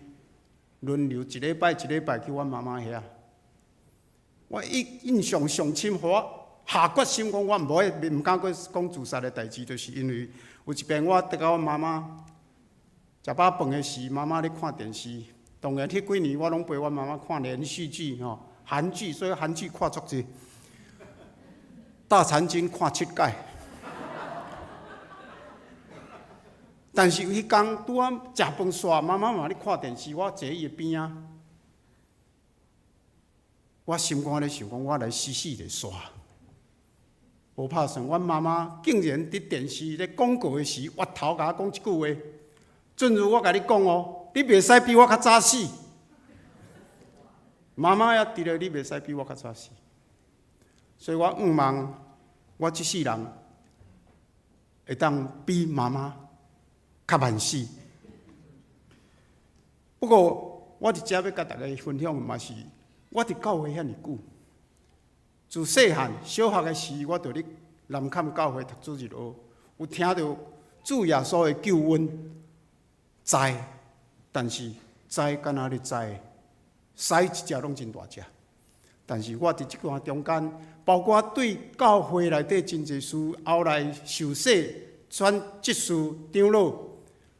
Speaker 4: 輪流一禮拜一禮拜去阮媽媽遐。我印象上深，予我下決心講，我無愛，毋敢閣講自殺的代誌，就是因為有一遍我佇佮阮媽媽食飽飯的時，媽媽咧看電視。當然，彼幾年我攏陪阮媽媽看連續劇吼，韓劇，所以韓劇看足濟。大長今看七擺。但是有彼工拄仔食飯煞，媽媽嘛咧看電視，我坐伊的邊仔，我心肝咧想講，我來死死咧煞。無拍算，阮媽媽竟然佇電視咧廣告的時，越頭共我講一句話。正如我共你講哦，你袂使比我較早死。媽媽也佇咧，你袂使比我較早死。所以我向望，我這世人會當比媽媽較慢死。不過，我佇遮欲共大家分享的嘛是，我佇教會遐爾久，自細漢小學的時，我就佇南崁教會讀主日學，有聽著主耶穌的救恩，知，但是知敢若咧知，獅一隻攏真大隻。但是我佇這段中間，包括對教會內底真濟事，後來受洗、選執事、長老，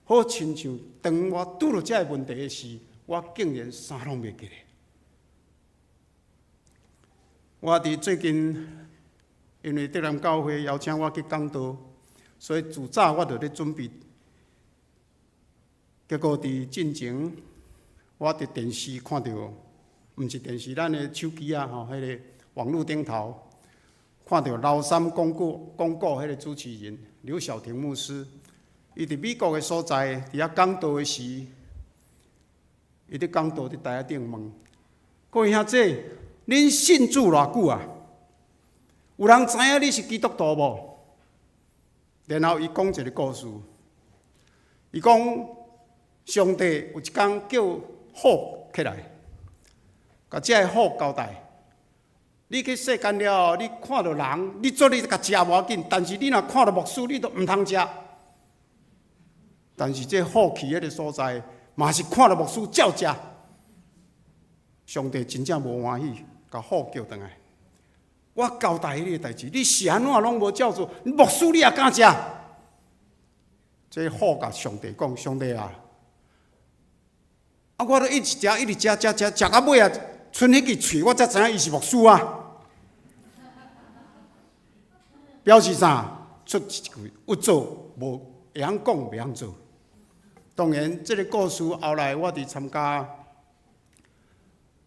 Speaker 4: 好親像當我拄著這个問題的時，我竟然啥攏袂記得。我佇最近，因為德南教會邀請我去講道，所以自早我就咧準備。結果佇進前，我佇電視看著，毋是電視，咱的手機啊吼，彼个網路頂頭，看著老三廣告廣告彼个主持人劉曉婷牧師，伊佇美國的所在，佇遐講道的時，伊佇講道佇台仔頂問：各位兄弟，恁信主偌久啊？有人知影你是基督徒無？然後伊講一个故事，伊講上帝有一工叫虎起來，共這个虎交代：你去世間了後，你看著人，你做你共食無要緊，但是你若看著牧師，你都毋通食。但是這虎去彼个所在，嘛是看著牧師照食。上帝真正無歡喜，共虎叫轉來。我交代你个代誌，你是按怎攏無照做，牧師你也敢食？這虎共上帝講：上帝啊，啊，我都一直食，一直食，食食食到尾啊，賰彼支喙，我才知影伊是牧師啊。表示啥？出一句有做無會曉講，袂曉做。當然，這個故事後來我佇參加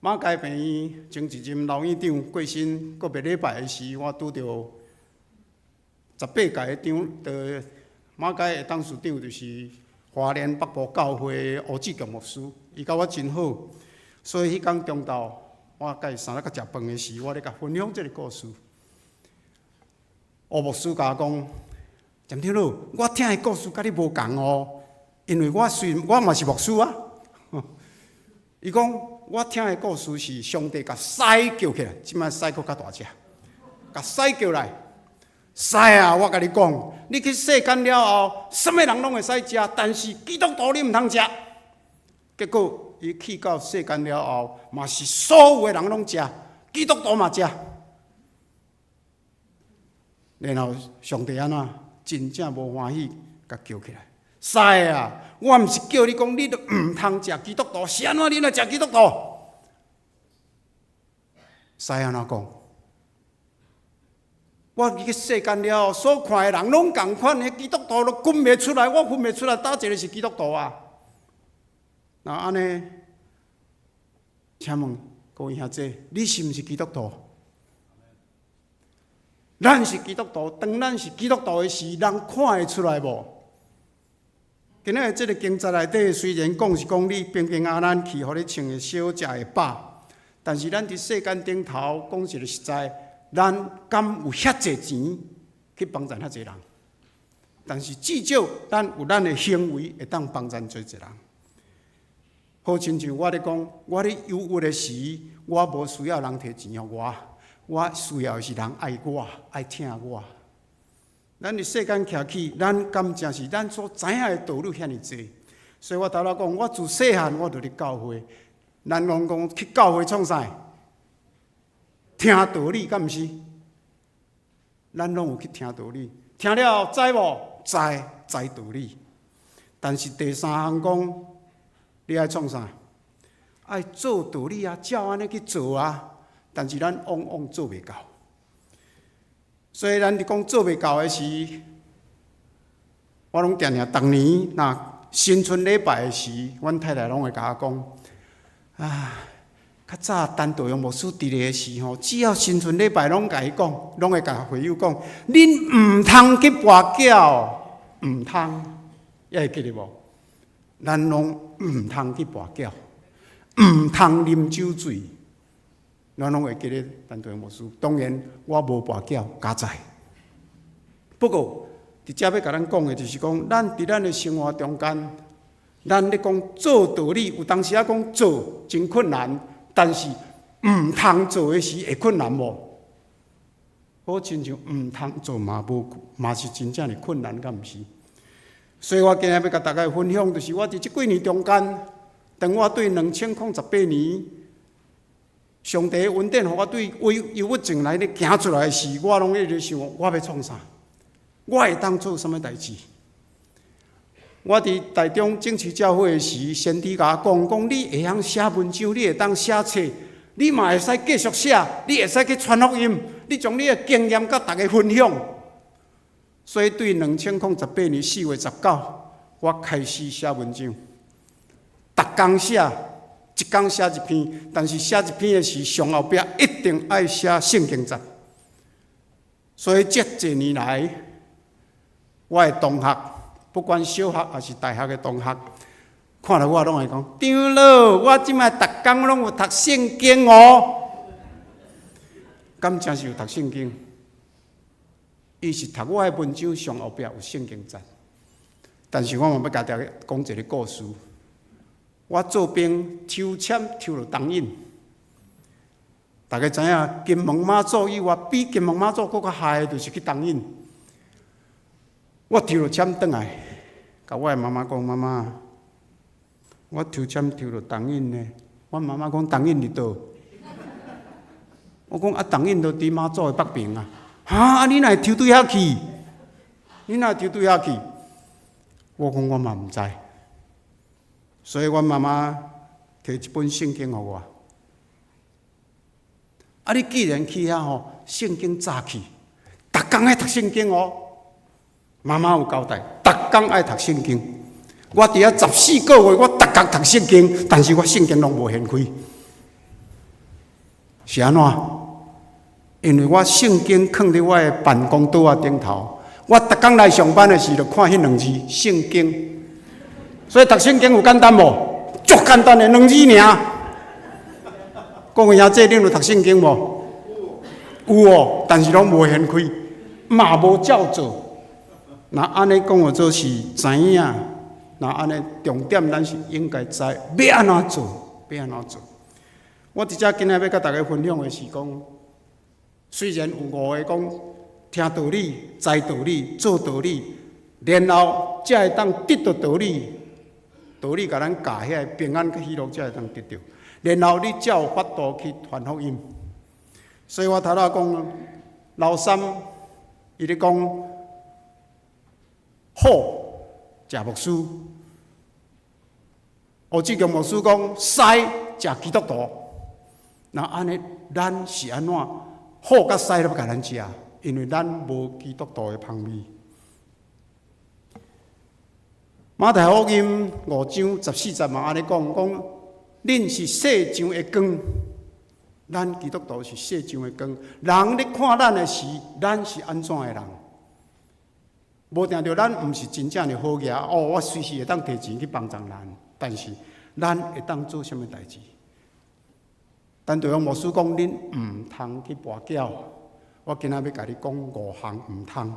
Speaker 4: 馬偕病院前一任老院長過身個別禮拜的時，我拄著18屆的長的馬偕的董事長，就是花蓮北部教會吳志強牧師，伊佮我真好，所以彼工中晝我佮伊三仔食飯的時，我咧共分享這個故事。吳牧師共我講：詹長老，我聽的故事佮你無仝哦，因為我雖然我嘛是牧師啊。伊講我聽的故事是上帝共師叫起來，這擺師閣較大隻，共師叫來，師啊，我共你講，你去世間了後，啥物人攏會使食，但是基督徒你毋通食。結果伊去到世間了後，嘛是所有的人攏食，基督徒嘛食。然後上帝按怎真正無歡喜，共叫起來，師啊！我毋是叫你講，你都毋通食基督徒，是按怎你來食基督徒？師按怎講？我去世間了後，所看的人攏仝款，彼基督徒都分袂出來，我分袂出來，佗一个是基督徒啊？若按呢，請問各位兄弟，你是毋是基督徒？咱是基督徒，當咱是基督徒的時，人看會出來無？今仔日這个經節內底雖然講是講你平平安安去，予你穿會少，食會飽，但是咱佇世間頂頭講一个實在，咱敢有遐濟錢去幫贊遐濟人？但是至少咱有咱的行為會當幫贊濟濟人。好親像我咧講，我咧憂鬱的時，我無需要人提錢予我。我需要的是人愛我，愛疼我。咱佇世間徛起，咱敢誠是咱所知影的道理遐爾濟。所以我頭拄講，我自細漢我就佇教會，咱攏講去教會創啥？聽道理，敢毋是？咱攏有去聽道理，聽了後知無？知，知道理。但是第三項講，你愛創啥？愛做道理啊，照按呢去做啊。但是咱往往做袂到，所以咱佇講做袂到的時，我攏定定逐年若新春禮拜的時，阮太太攏會共我講：啊，較早陳道陽牧師佇咧的時吼，只要新春禮拜攏共伊講，攏會共會友講，恁毋通去跋筊，毋通，猶會記得無？咱攏毋通去跋筊，毋通啉酒醉。咱攏會記得陳道陽牧師。當然，我無跋筊，佳哉。不過，佇遮欲共咱講的，就是講，咱佇咱的生活中間，咱咧講做道理，有當時仔講做真困難，但是毋通做的時會困難無？好親像毋通做嘛無，嘛是真正的困難，敢毋是？所以我今日欲共大家分享，就是我佇這幾年中間，當我對2018年，上帝恩典，予我對憂鬱症來咧行出來時，我攏一直想，我欲創啥？我會當做啥物代誌？我佇台中正市教會的時，先知共我講，講你會曉寫文章，你會當寫冊，你嘛會使繼續寫，你會使去傳福音，你將你的經驗佮大家分享。所以對2018年4月19，我開始寫文章，逐工寫。一工寫一篇，但是寫一篇的時，上後壁一定愛寫聖經節。所以這濟年來，我的同學，不管小學抑是大學的同學，看著我攏會講：長老，我這擺逐工攏有讀聖經哦。敢誠是有讀聖經？伊是讀我的文章上後壁有聖經節。但是我嘛欲共大家講一个故事。我做兵抽籤抽著東引，大家知影金門馬祖以外，比金門馬祖閣較害的，就是去東引。我抽著籤轉來，共我的媽媽講：媽媽，我抽籤抽著東引呢。阮媽媽講：東引佇佗？我講啊，東引就佇馬祖的北爿啊。哈，啊你哪會抽對遐去？你哪會抽對遐去？我講我嘛毋知。所以阮媽媽提一本聖經予我。啊！你既然去遐吼，聖經早起，逐工愛讀聖經哦。媽媽有交代，逐工愛讀聖經。我佇遐14個月，我逐工讀聖經，但是我聖經攏無掀開。是按怎？因為我聖經囥佇我的辦公桌仔頂頭，我逐工來上班的時就看彼兩字聖經。所以讀聖經有簡單無？足簡單的兩字爾。各位兄弟，恁有讀聖經無？有哦，但是攏無掀開，嘛無照做。若按呢講話做是知影，若按呢重點，咱是應該知欲按怎做，欲按怎做。我佇遮今仔欲佮大家分享的是講，雖然有五个講聽道理、知道理、做道理，然後才會當得著道理，道理共咱教遐個平安佮喜樂才會當得著。然後你才有法度去傳福音。所以我頭拄仔講，老三伊咧講好食牧師，胡志強牧師講屎食基督徒。那按呢，咱是按怎好佮屎都欲共咱食，因為咱無基督徒的芳味。馬太福音5章14節嘛，按呢講講。恁是世上的光，咱基督徒是世上的光。人咧看咱的時，咱是按怎的人？無定著咱毋是真正的好額哦。我隨時會當提錢去幫助人，但是咱會當做啥物代誌？陳道陽牧師講，恁毋通去跋筊。我今仔欲共你講五項毋通。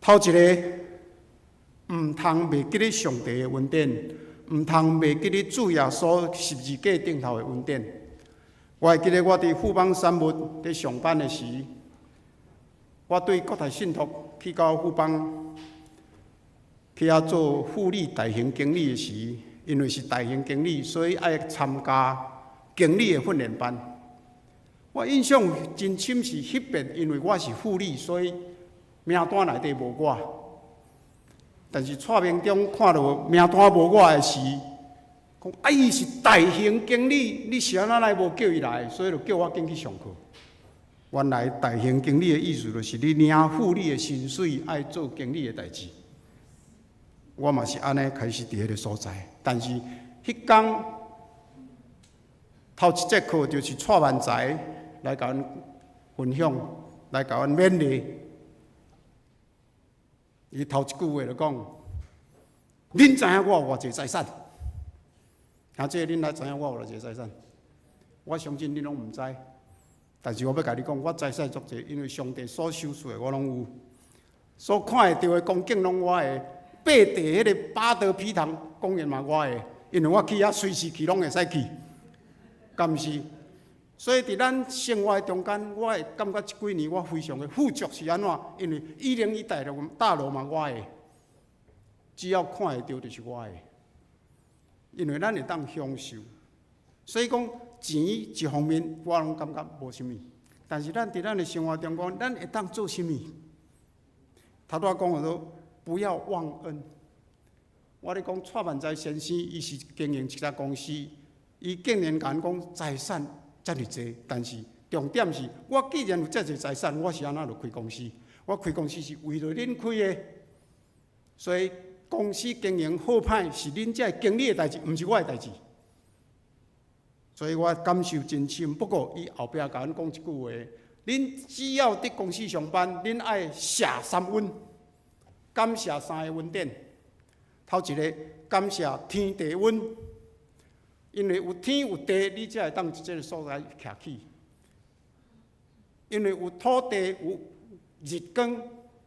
Speaker 4: 頭一个，毋通袂記咧上帝的恩典。毋通袂記咧主耶穌十字架頂頭的恩典。我會記得我佇富邦產物佇上班的時，我對國泰信託去到富邦去遐做副理大型經理的時，因為是大型經理，所以愛參加經理的訓練班。我印象真深是彼遍，因為我是副理，所以名單內底無我。但是蔡明忠看著名單無我的時，講啊，伊是大型經理，你是按怎來無叫伊來？所以就叫我緊去上課。原來大型經理的意思就是你領副理的薪水，愛做經理的代誌。我嘛是按呢開始佇彼个所在，但是彼工頭一節課就是蔡萬才來共阮分享，來共阮勉勵。伊頭一句話就講：恁知影我有偌濟財產？啊，這恁來知影我有偌濟財產？我相信恁攏毋知，但是我欲共你講，我財產足濟，因為上帝所賞賜的我攏有，所看會著的光景攏我的，八地彼个巴德皮塘公園嘛我的，因為我去遐隨時去攏會使去，敢毋是？所以佇咱生活的中間，我會感覺這幾年我非常的富足是按怎？因為101大樓嘛我的，只要看會著就是我的。因為咱會當享受，所以講錢一方面我攏感覺無啥物，但是咱佇咱的生活中間，咱會當做啥物？頭拄仔講說不要忘恩。我咧講蔡萬才先生，伊是經營一家公司，伊竟然共阮講財產遮爾濟，但是重點是我既然有遮濟財產，我是按怎就開公司？我開公司是為著恁開的，所以公司經營好歹是恁這經理的代誌，毋是我的代誌。所以我感受真深。不過伊後壁共阮講一句話：恁只要佇公司上班，恁愛謝三恩，感謝三个恩典。頭一个感謝天地恩，因為有天有地，你才會當佇這个所在徛起。因為有土地、有日光、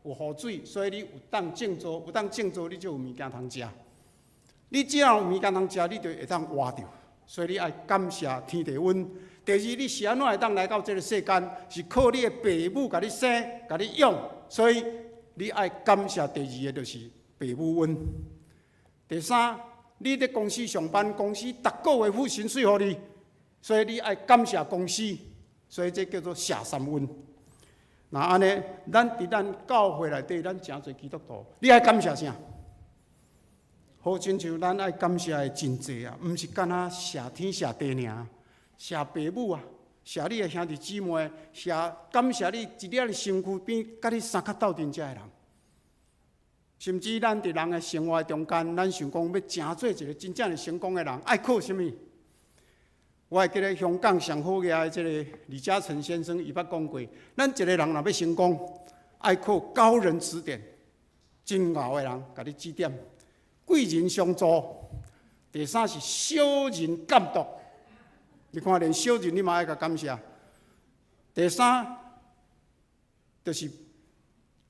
Speaker 4: 有雨水，所以你有當種作，有當種作，你就有物件通食。你只要有物件通食，你就會當活著。所以你愛感謝天地恩。第二，你是按怎會當來到這个世間？是靠你的爸母共你生、共你養，所以你愛感謝第二个就是爸母恩。第三，你佇公司上班，公司逐个月付薪水予你，所以你愛感謝公司，所以這叫做謝三恩。若按呢，咱佇咱教會內底，咱誠濟基督徒，你愛感謝啥？好親像咱愛感謝的真濟啊，毋是干焦謝天謝地爾，謝爸母啊，謝你的兄弟姊妹，謝感謝你一粒的身軀邊，佮你相佮鬥陣遮的人。甚至咱佇人的生活中間，咱想講欲成做一個真正的成功的人，愛靠啥物？我會記得香港上好額的這个李嘉誠先生，伊捌講過，咱一個人若欲成功，愛靠高人指點，真𠢕的人共你指點，貴人相助。第三是小人監督，你看連小人你嘛愛共感謝。第三就是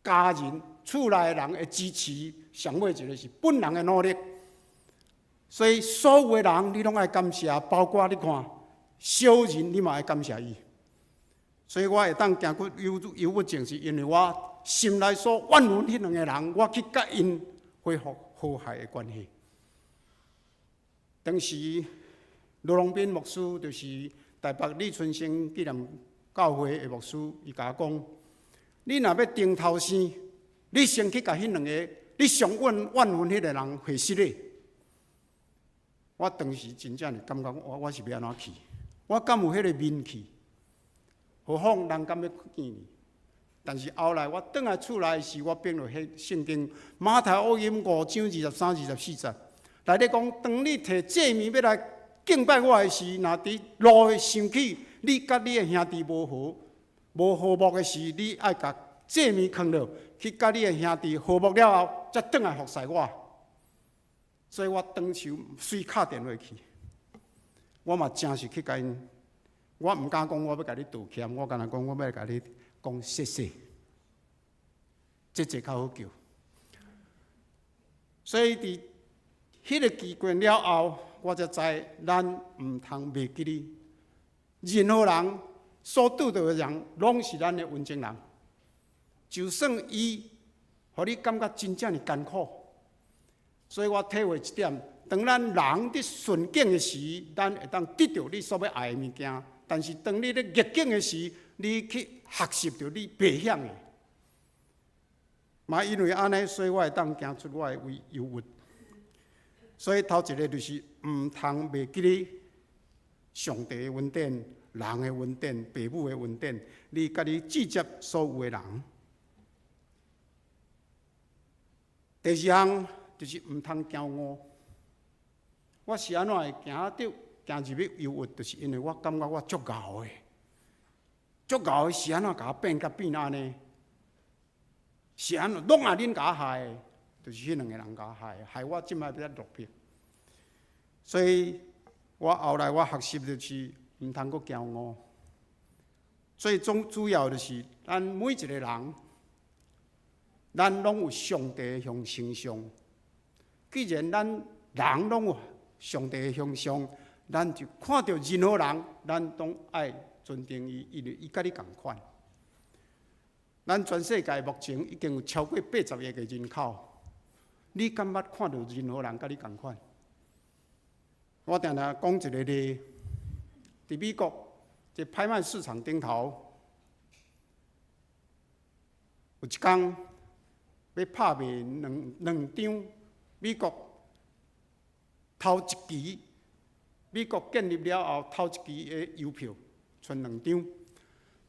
Speaker 4: 家人、厝內的人的支持，上尾一个是本人的努力。所以所有的人你攏愛感謝，包括你看小人，你嘛愛感謝伊。所以我會當行出憂憂鬱症，是因為我心內所怨恨彼兩个人，我去佮𪜶恢復和諧的關係。當時盧龍斌牧師就是台北李春生紀念教會的牧師，伊共我講：你若欲頂頭生，你先去共彼兩个你上怨怨恨彼个人回失禮。我當時真正是感覺我我是欲按怎去？我敢有彼个面去？何況人敢欲見你？但是後來我轉來厝內時，我變落彼聖經馬太福音五章二十三、二十四節，內底講：當你提祭物欲來敬拜我的時，若佇路會想起你佮你的兄弟無和無和睦的時，你愛共祭物囥落去，佮你的兄弟和睦了後，才轉來服侍我。所以我當時隨敲電話去，我嘛誠實去共𪜶，我毋敢講我欲共你道歉，我干焦講我欲共你講謝謝，這這較好叫。所以佇彼个機關了後，我才知咱毋通袂記得任何人所拄著的人，攏是咱的恩情人。就算伊予你感覺真正的艱苦，所以我體會一點：當咱人佇順境的時，咱會當得著你所欲愛的物件；但是當你咧逆境的時，你去學習著你袂曉的。嘛，因為按呢，所以我會當行出我的憂鬱。所以頭一个就是毋通袂記得上帝的恩典、人的恩典、爸母的恩典，你佮你直接所有的人。第二項就是毋通驕傲。我是按怎會行著行入去憂鬱，就是因為我感覺我足𠢕的，足𠢕的是按怎共我變甲變按呢？是按怎攏也恁共我害的，就是彼兩个人共我害的，害我這擺欲落魄。所以我後來我學習就是毋通閣驕傲。最終主要就是咱每一个人，咱攏有上帝的形象。既然咱人攏有上帝的形象，咱就看著任何人，咱攏愛尊重伊，因為伊佮你仝款。咱全世界目前已經有超過80億个人口，你敢捌看著任何人佮你仝款？我定定講一个例，佇美國這拍賣市場頂頭，有一工欲拍賣兩兩張美國頭一期，美國建立了後頭一期的郵票，賰兩張，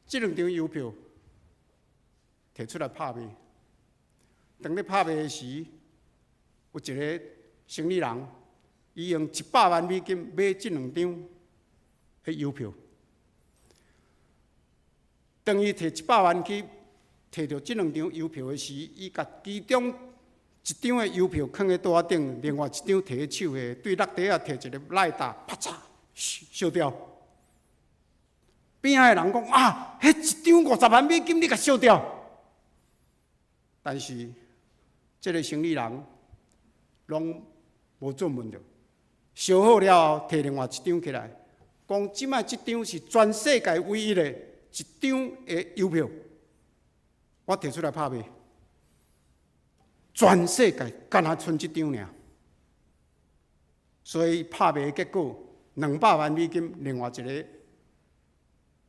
Speaker 4: 這兩張郵票提出來拍賣。當咧拍賣的時，有一个生意人，伊用100萬美金買這兩張的郵票。當伊提一百萬去提著這兩張郵票的時，伊共其中一張的郵票囥佇桌仔頂，另外一張提佇手下，對落地仔提一个賴打，啪嚓，燒掉。邊仔的人講啊，彼一張50萬美金你共燒掉。但是這个生意人攏無做問著，燒好了後，提另外一張起來，講這擺這張是全世界唯一的一張的郵票，我提出來拍賣，全世界干焦賰這張爾。所以拍賣的結果，200萬美金，另外一个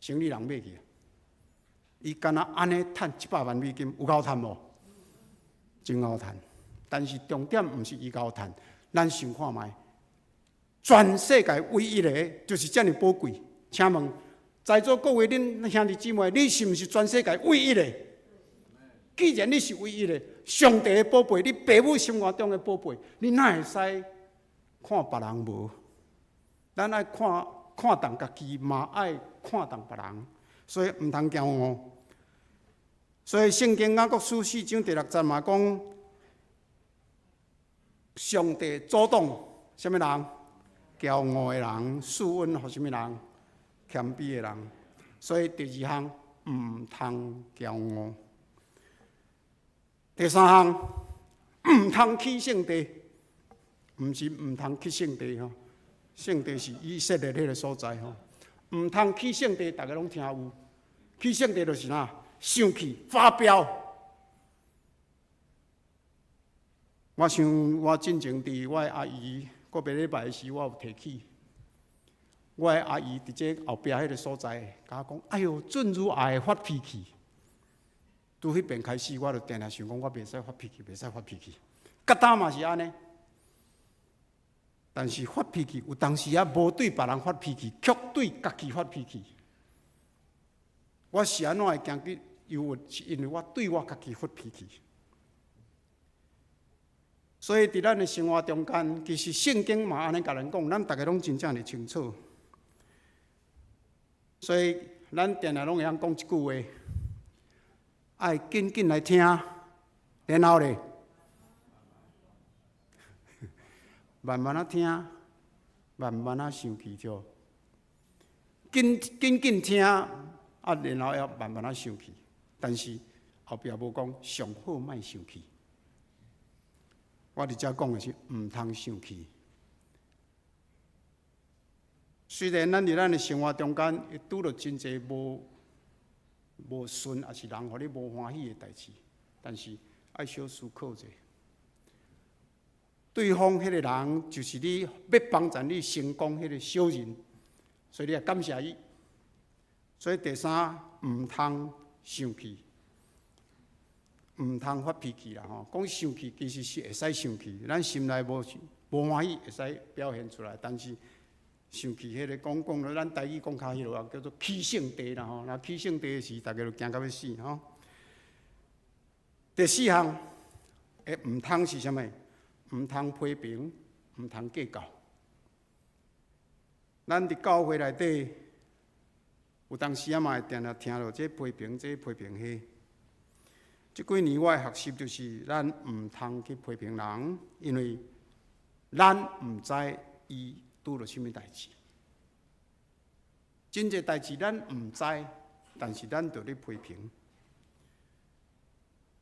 Speaker 4: 生意人買去，伊干焦按呢趁一百萬美金，有夠趁無？真𠢕趁。但是重點毋是伊𠢕趁，咱想看覓，全世界唯一的，就是遮爾寶貴。請問在座各位恁兄弟姊妹，你是毋是全世界唯一的？既然你是唯一的，上帝的寶貝，你爸母心肝中的寶貝，你哪會使看別人無？咱愛看看重家己，嘛愛看重別人，所以毋通驕傲。所以聖經雅各書四章第六節嘛講，上帝阻擋啥物人？驕傲的人，賜恩予啥物人？謙卑的人。所以第二項毋通驕傲。第三項毋通起聖地，毋是毋通去聖地吼，聖地是以色列彼个所在吼，毋通起聖地，逐家攏聽有。起聖地就是啥？生氣發飆。我想我進前佇我的阿姨告別禮拜時，我有提起。我的阿姨佇這後壁彼个所在，共我講：哎喲，俊如愛發脾氣。拄彼遍開始，我就定定想講，我袂使發脾氣，袂使發脾氣。佮今嘛是按呢。但是發脾氣有當時啊，無對別人發脾氣，卻對家己發脾氣。我是按怎會行去憂鬱？是因為我對我家己發脾氣。所以佇咱的生活中間，其實聖經嘛按呢共咱講，咱逐家攏真正的清楚。所以咱定定攏會曉講一句話：愛緊緊來聽，然後咧，慢慢仔聽，慢慢仔生氣就緊緊緊聽，啊，然後要慢慢仔生氣。但是後壁無講上好莫生氣。我佇遮講的是毋通生氣。雖然咱佇咱的生活中間會拄著真濟無無順，抑是人予你無歡喜的代誌，但是愛小思考者。對方彼个人就是你欲幫助你成功彼个小人，所以你要感謝伊。所以第三，毋通生氣，毋通發脾氣啦吼。講生氣其實是會使生氣，咱心內無無歡喜會使表現出來，但是生氣彼个講講了，咱台語講較彼落啊，叫做起性地啦吼。若起性地時，逐家就驚甲欲死吼。第四項，會毋通是啥物？毋通批評，毋通計較。咱佇教會內底，有當時仔嘛會定定聽著這批評，這批評彼。這幾年我的學習就是，咱毋通去批評人，因為咱毋知伊拄著啥物代誌。真濟代誌咱毋知，但是咱就咧批評。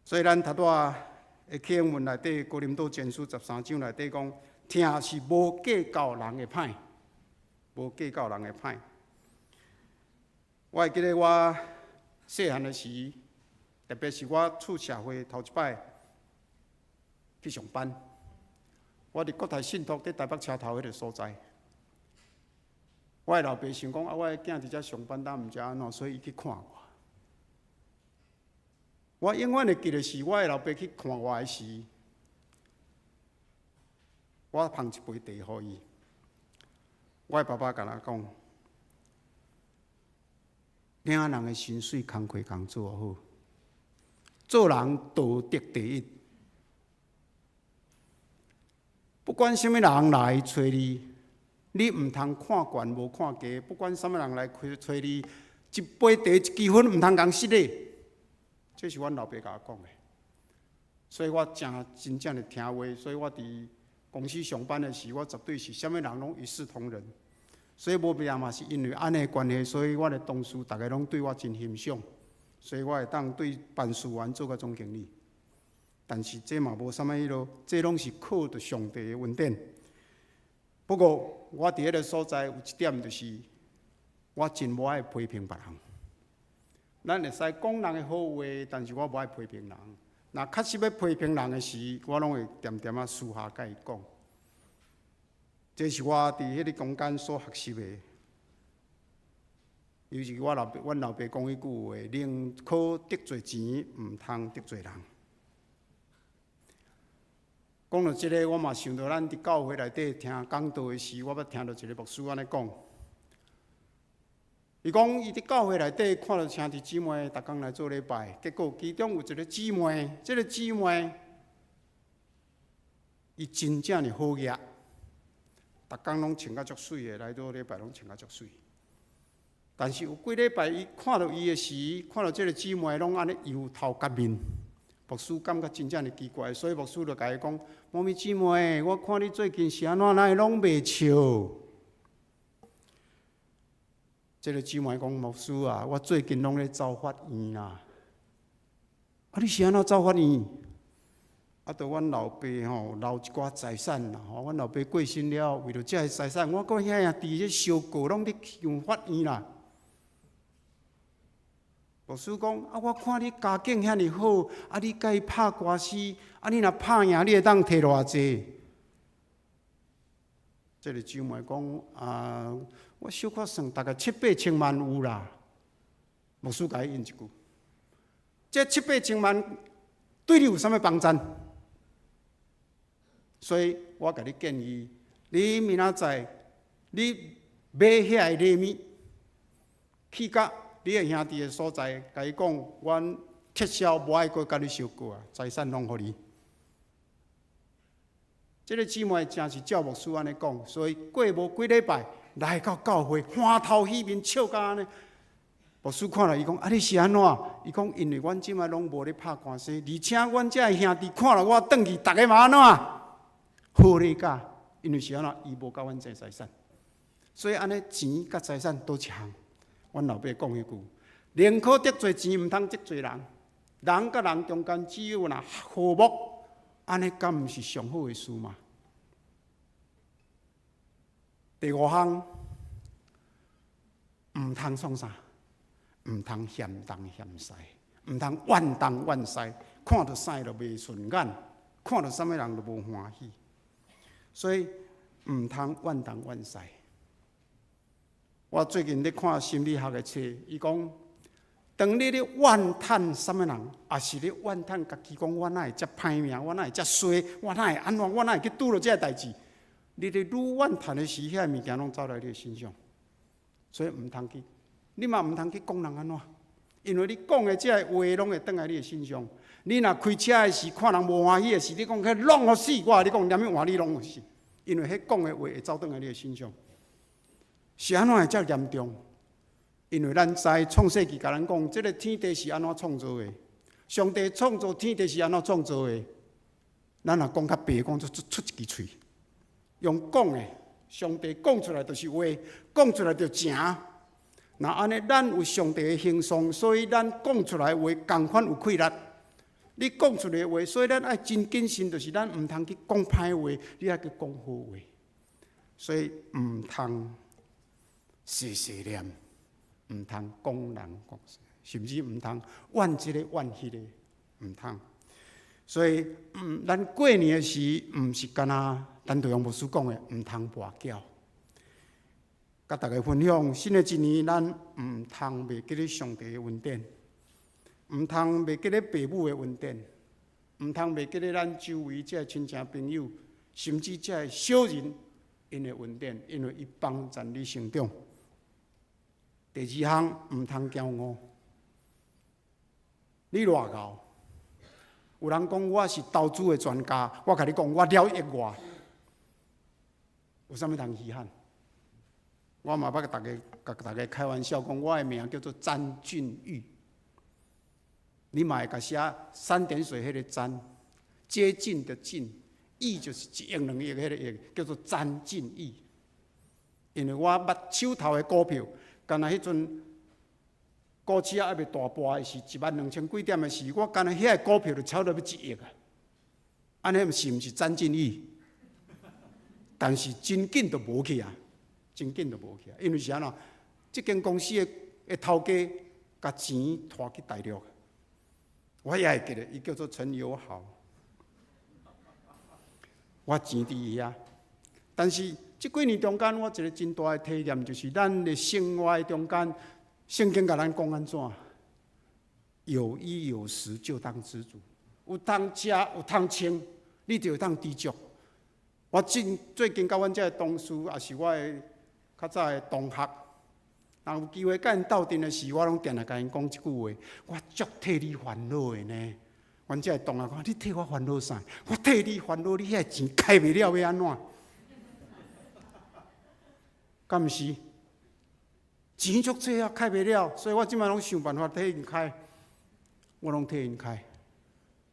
Speaker 4: 所以咱頭拄仔的經文內底，哥林多前書十三章內底講，疼是無計較人的歹，無計較人的歹。我會記得我細漢的時，特別是我出社會頭一擺去上班，我佇國泰信託佇台北車頭彼个所在，我的老爸想講啊，我的囝佇遮上班，當毋知按怎，所以伊去看我。我永遠會記得是，我的老爸去看我的時，我捧一杯茶予伊。我的爸爸共我講，領人的薪水工課共做好，做人道德第一。不管啥物人來揣你，你毋通看懸無看低。不管啥物人來揣你，一杯茶一支煙，毋通共失禮。這是阮老爸共我講的，所以我誠真正的聽話。所以我佇公司上班的時，我絕對是啥物人攏一視同仁。所以無變嘛，是因為按呢關係，所以我的同事逐家攏對我真欣賞，所以我會當對辦事員做到總經理。但是這嘛無啥物彼落，這攏是靠著上帝的恩典。不過我佇彼个所在有一點就是，我真無愛批評別人。咱會使講人的好話，但是我無愛批評人。若確實欲批評人的時，我攏會恬恬仔私下共伊講。這是我佇彼个中間所學習的。尤其我老爸，阮老爸講彼句話：寧可得罪錢，毋通得罪人。講到這个，我嘛想到咱佇教會內底聽講道的時，我捌聽著一个牧師按呢講。伊講伊佇教會內底看著兄弟姊妹逐工來做禮拜，結果其中有一个姊妹，這个姊妹伊真正的好額，逐工攏穿甲足媠的來做禮拜，攏穿甲足媠。但是有幾禮拜，伊看著伊的時，看著這个姊妹攏按呢油頭革面，牧師感覺真正的奇怪，所以牧師就共伊講：某咪姊妹，我看你最近是按怎，哪會攏袂笑？這个姊妹講：牧師啊，我最近攏咧走法院啦。啊，你是按怎走法院？啊，著阮老爸吼留一寡財產啦，吼，阮老爸過身了，為著這个財產，我佮遐兄弟咧相告，攏咧上法院啦。牧師講：啊，我看你家境遐爾好，啊，你共伊拍官司，啊，你若拍贏，你會當提偌濟？這个姊妹講：啊，我小可算，大概七八千萬有啦。牧師共伊應一句：這七八千萬對你有啥物幫贊？所以我共你建議，你明仔載你買遐个禮物，去佮你的兄弟的所在，共伊講，阮撤銷，無愛閣佮你相告啊，財產攏予你。這个姊妹誠是照牧師按呢講，所以過無幾禮拜來到教會，歡頭喜面笑甲按呢。牧師看了伊講：啊，你是按怎？伊講：因為阮這擺攏無咧拍官司，而且阮這个兄弟看了我轉去，逐个嘛按怎？好咧甲，因為是按怎？伊無共阮爭財產，所以按呢錢佮財產佗一項。阮老爸講彼句：寧可得罪錢，毋通得罪人。人佮人中間只有若和睦，按呢敢毋是上好的事嗎？第五項，毋通創啥？毋通嫌東嫌西，毋通怨東怨西，看著啥都袂順眼，看著啥物人都無歡喜，所以毋通怨東怨西。我最近咧看心理學的冊，伊講，當你咧怨嘆啥物人，抑是咧怨嘆家己講我哪會遮歹命，我哪會遮衰，我哪會按怎，我哪會去拄著這个代誌？你咧愈怨嘆的時，遐个物件攏走來你的身上，所以毋通去，你嘛毋通去講人按怎，因為你講的這个話攏會轉來你的身上。你若開車的時，看人無歡喜的時，你講彼攏予死，我共你講，連物換你攏予死，因為彼講的話會走轉來你的身上。是按怎會遮嚴重？因為咱知創世記共咱講，這个天地是按怎創造的？上帝創造天地是按怎創造的？咱若講較白，講就出一支喙，用講的，上帝講出來就是話，講出來就成。若按呢，咱有上帝的形象，所以咱講出來的話仝款有氣力。你講出來的話，所以咱愛真謹慎，就是咱毋通去講歹話，你愛去講好話。所以毋通細細念，毋通講人講，甚至毋通怨這个怨彼个，毋通。所以，咱過年的時，毋是干焦陳道陽牧師講的，毋通跋筊。佮大家分享，新的一年，咱毋通袂記咧上帝的恩典，毋通袂記咧爸母的恩典，毋通袂記咧咱周圍這个親情朋友，甚至這个小人𪜶的恩典，因為伊幫助你成長。第二項，毋通驕傲。你偌𠢕？有人講我是投資的專家，我共你講，我了億外，有啥物通稀罕？我嘛捌共大家共大家開玩笑講，我的名叫做詹俊玉。你嘛會共寫三點水彼個詹，接近的近，億就是一億兩億彼個億，叫做詹俊玉。因為我捌手頭的股票，敢若彼陣股市猶未大跌的時，1萬2千幾點的時，我干焦遐個股票就炒到欲一億啊！按呢是毋是詹俊玉？但是真緊就無去啊，真緊就無去啊，因為是按怎？這間公司的的頭家共錢拖去大陸，我也會記得，伊叫做陳友豪。我錢佇伊遐，但是這幾年中間，我一個真大的體驗，就是咱的生活的中間，聖經共咱講按怎？有衣有食就當知足，有通食有通穿，你就會當知足。我最近佮阮這个同事，也是我的較早的同學，若有機會佮𪜶鬥陣的時，我攏定定共𪜶講這句話：我足替你煩惱的呢。阮這个同學講：你替我煩惱啥？我替你煩惱，你遐錢開袂了欲按怎？敢毋是？錢足濟啊，開袂了，所以我這擺攏想辦法替𪜶開，我攏替𪜶開，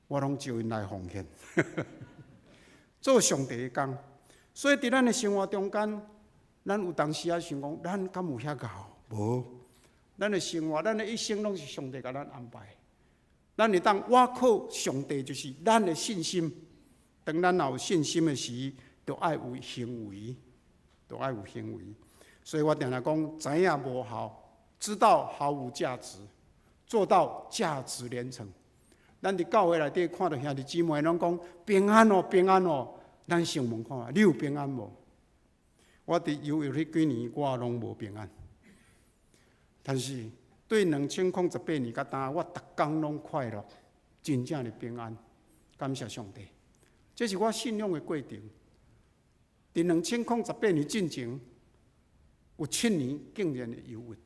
Speaker 4: 我攏招𪜶來奉獻，做上帝的工。所以佇咱的生活中間，咱有當時仔想講，咱敢有遐𠢕？無，咱的生活，咱的一生攏是上帝共咱安排。咱會當倚靠上帝，就是咱的信心。當咱若有信心的時，就愛有行為，就愛有行為。所以我定定講，知影無效，知道毫無價值，做到價值連城。咱佇教會內底看著兄弟姊妹攏講平安哦，平安哦。咱先問看覓，你有平安無？我佇憂鬱彼幾年，我攏無平安。但是對2018年到今，我逐工攏快樂，真正的平安。感謝上帝，這是我信仰的過程。佇2018年進前，有7年竟然會憂鬱。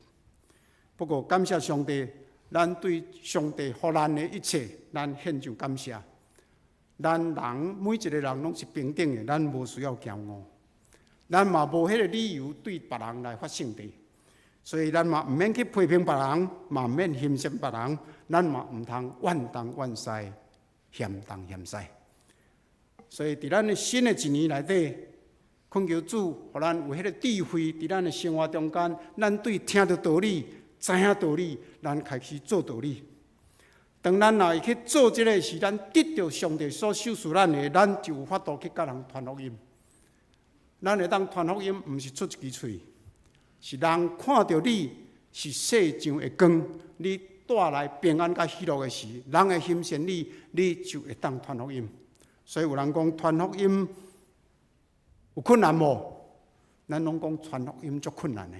Speaker 4: 不過感謝上帝，咱對上帝予咱的一切，咱獻上感謝。咱人每一個人攏是平等的，咱無需要驕傲，咱嘛無彼個理由對別人來發性地，所以咱嘛毋免去批評別人，嘛毋免欣賞別人，咱嘛毋通怨東怨西，嫌東嫌西。所以佇咱的新的一年內底，懇求主，予咱有彼個智慧，佇咱的生活中間，咱對聽著道理、知影道理，咱開始做道理。當咱若會去做這个時，咱得著上帝所賞賜咱的，咱就有法度去佮人傳福音。咱會當傳福音，毋是出一支喙，是人看著你是世上的光，你帶來平安佮喜樂的時，人會欣賞你，你就會當傳福音。所以有人講傳福音有困難無？咱攏講傳福音足困難的，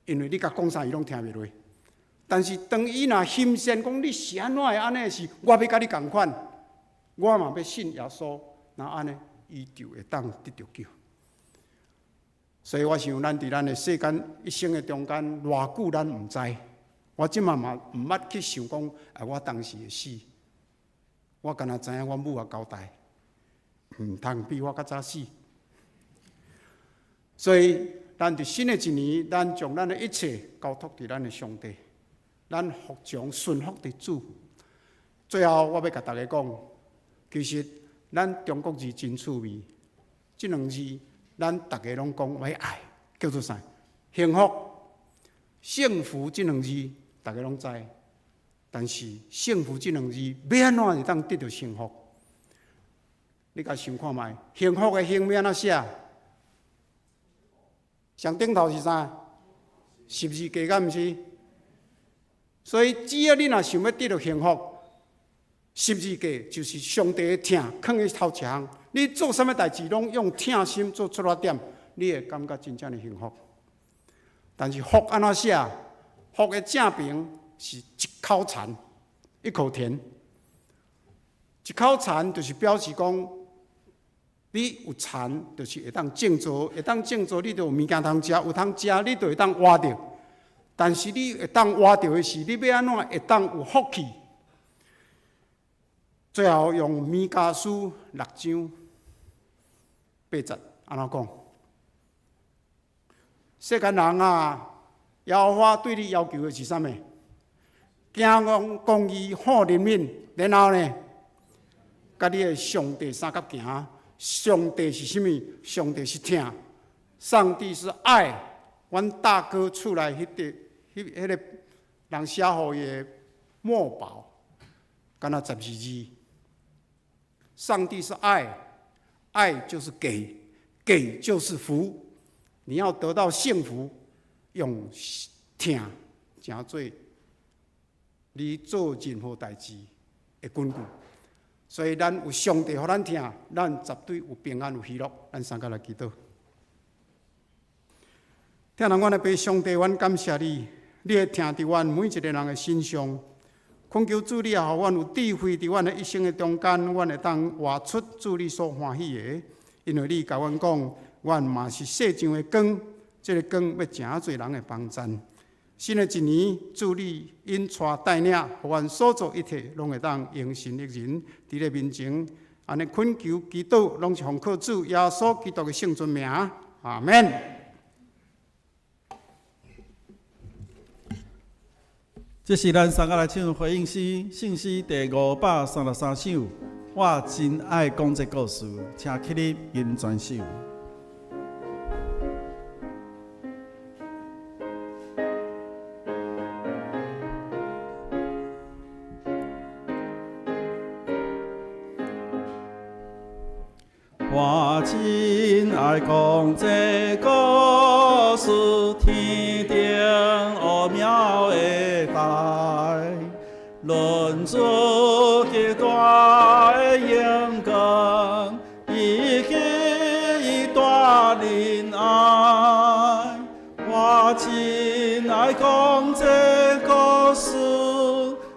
Speaker 4: 因為你共講啥，伊攏聽袂落。但是當伊若欣賞講你是按怎會按呢時，我欲佮你仝款，我嘛欲信耶穌，若按呢，伊就會當得著救。所以我想，咱佇咱的世間一生的中間，偌久咱毋知。我這馬嘛毋捌去想講，啊，我當時會死，我干焦知影阮母仔交代，毋通比我較早死。所以，咱佇新的一年，咱將咱的一切交託佇咱的上帝。咱服從順服佇主。最後，我欲共大家講，其實咱中國字真趣味，這兩字咱逐家攏講欲愛，叫做啥？幸福、幸福這兩字，逐家攏知。但是幸福這兩字，欲按怎會當得著幸福？你共想看覓？幸福的幸欲按怎寫？上頂頭是啥？十字架，敢毋是？所以，只要你若想欲得著幸福，十字架就是上帝的疼，囥佇頭一項。你做啥物代誌，攏用疼心做出發點，你會感覺真正的幸福。但是福按怎寫？福的正邊是一口田，一口田。一口田就是表示講，你有田，就是會當種作，會當種作，你就有物件通食，有通食，你就會當活著。但是你會當活著的時，你欲按怎會當有福氣？最後用彌迦書六章八節按怎講？世間人啊，耶和華對你要求的是啥物？行公義、好憐憫，然後呢，佮你的上帝相佮行。上帝是啥物？上帝是疼，上帝是愛。阮大哥厝內彼個、彼彼个人寫予伊的墨寶，敢若12字。上帝是愛，愛就是給，給就是福。你要得到幸福，用疼成做你做任何代誌的根據。所以咱有上帝予咱疼，咱絕對有平安有喜樂。咱三個來祈禱。疼阮的父上帝，阮感謝你，你的疼佇阮每一個人的身上，懇求主，你也予阮有智慧，佇阮的一生的中間，阮會當活出主你所歡喜的。因為你共阮講，阮嘛是世上的光，這个光欲誠濟人的幫贊。新的一年，主你引帶帶領，予阮所做一切，攏會當榮神益人。佇你面前，按呢懇求祈禱，攏是奉靠主耶穌基督的聖尊名。阿門。
Speaker 3: 這是咱三個來唱回應詩，聖詩第533首。我真愛講這故事，請起立吟全首。我真愛講這故事，天頂奧妙的代，論主極大的榮光，以及伊大仁愛。我真愛講這故事，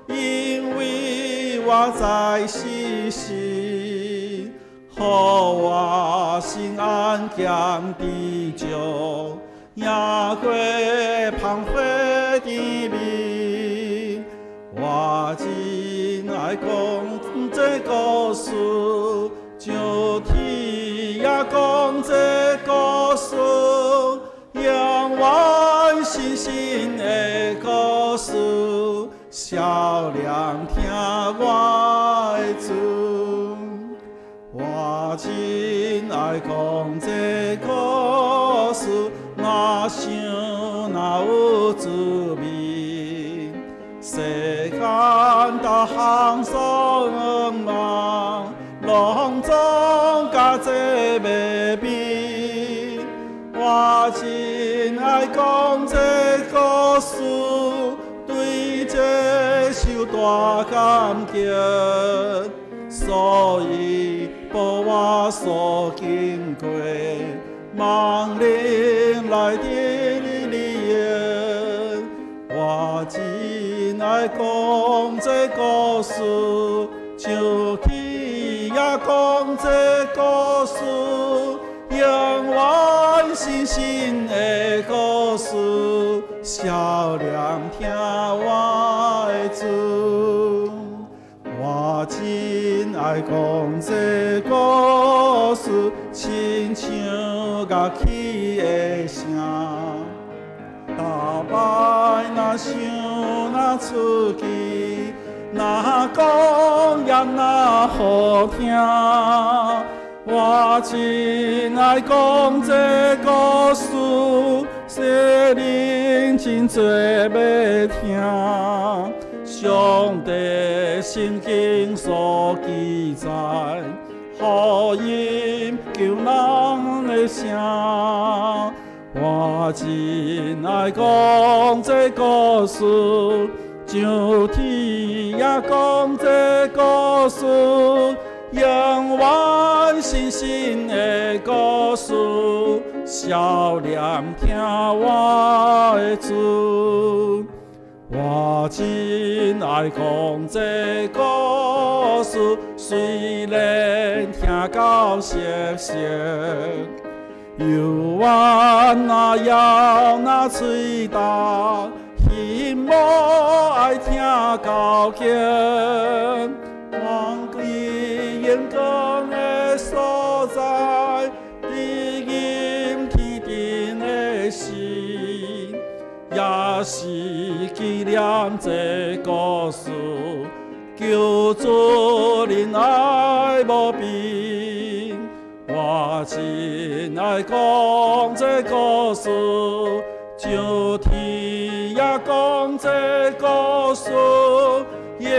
Speaker 3: 因為我在世時，予我心安兼知足，贏過芳華甜蜜。我真愛講這故事，上天也講這故事，永遠新新的故事，少年聽我的主。我真愛講這故事，若想若有滋味，世間逐項所願望，攏總佮這袂比。我真愛講這故事，對這受大感激，所以報我所經過，望恁來得利益。我真愛講這故事，上天也講這故事，永遠新新的故事，少年聽我的主。我真愛講這故事，親像樂器的聲。逐擺若想若出奇，若講也若好聽。我真愛講這故事，世人真濟欲聽。上帝聖經所記載，福音救人的聲。我真愛講這故事，上天也講這故事，永遠新新的故事，少年聽我的主。我真愛講這故事，雖然聽到熟悉，猶原若枵若喙焦，心無愛聽到經。望伊榮光的所在，佇陰天頂的時，也是紀念這故事，求主仁愛無邊。我真愛講這故事，上天也講這故事，永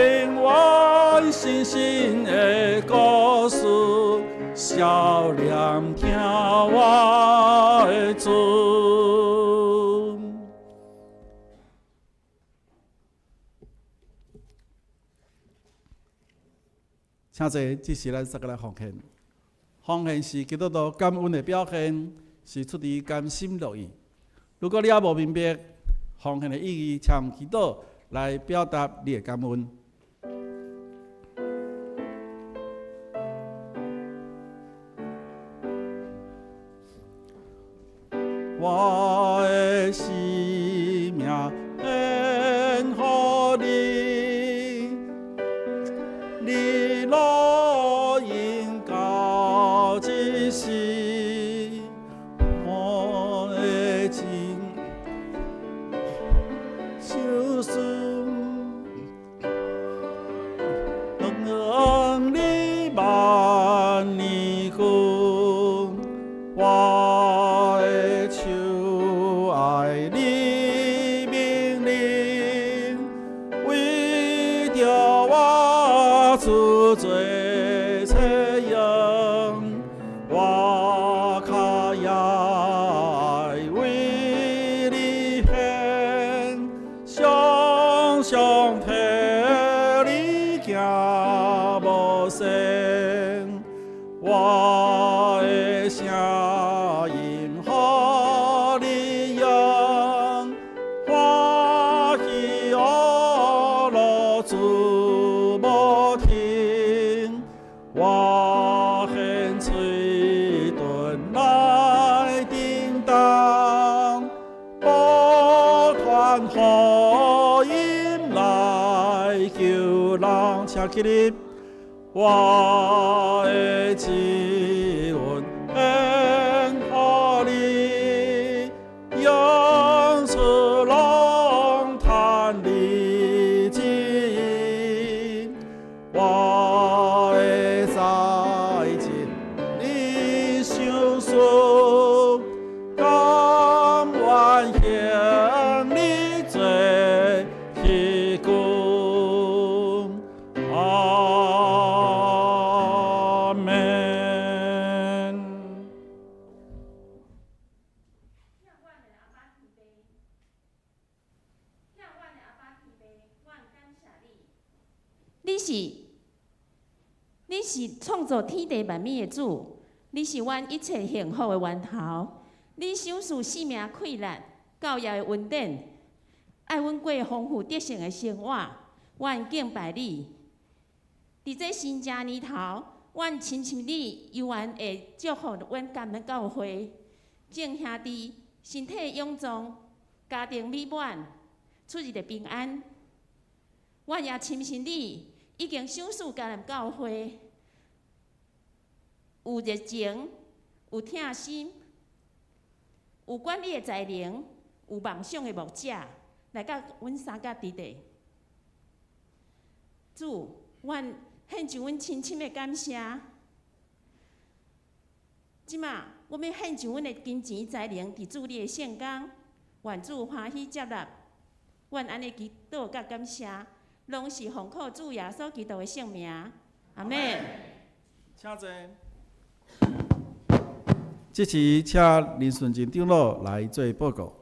Speaker 3: 遠新新的故事，少年聽我的主。請坐，這是咱三个來奉獻。奉獻是基督徒感恩的表現，是出自甘心樂意。如果你猶無明白奉獻的意義，請用祈禱來表達你的感恩。
Speaker 5: 向你萬年久，我的手愛你命令，為著我主做冊用，我跤也愛為你獻，常常替你行無線，我的聲音予你用，歡喜樂樂主無停，我獻喙唇來叮當，報傳福音來救人，請起立。我的指紋獻予你，永出龍潭你旨意，我的財盡你賞賜，甘願向你做器具。阿門。
Speaker 6: 疼阮的阿爸天父，疼阮的阿爸天父，阮感謝你。你是創造天地萬物的主，你是阮一切幸福的源頭。你賞賜生命氣力、教業的恩典，愛阮過豐富得勝的生活。阮敬拜你。佇這新正年頭，阮深信你猶原會祝福阮感恩教會，眾兄弟身體勇壯，家庭美滿，出入的平安。阮也深信你已經賞賜迦南教會有熱情、有疼心、有管理的才能、有夢想的牧者，來佮阮相佮佇咧。主，阮獻上阮深深的感謝。這馬，阮欲獻上阮的金錢才能，佇主你的聖工，願主歡喜接納。阮按呢祈禱佮感謝，攏是奉靠主耶穌基督的聖名。阿們。
Speaker 3: 請坐。這時，請林順進長老來做報告。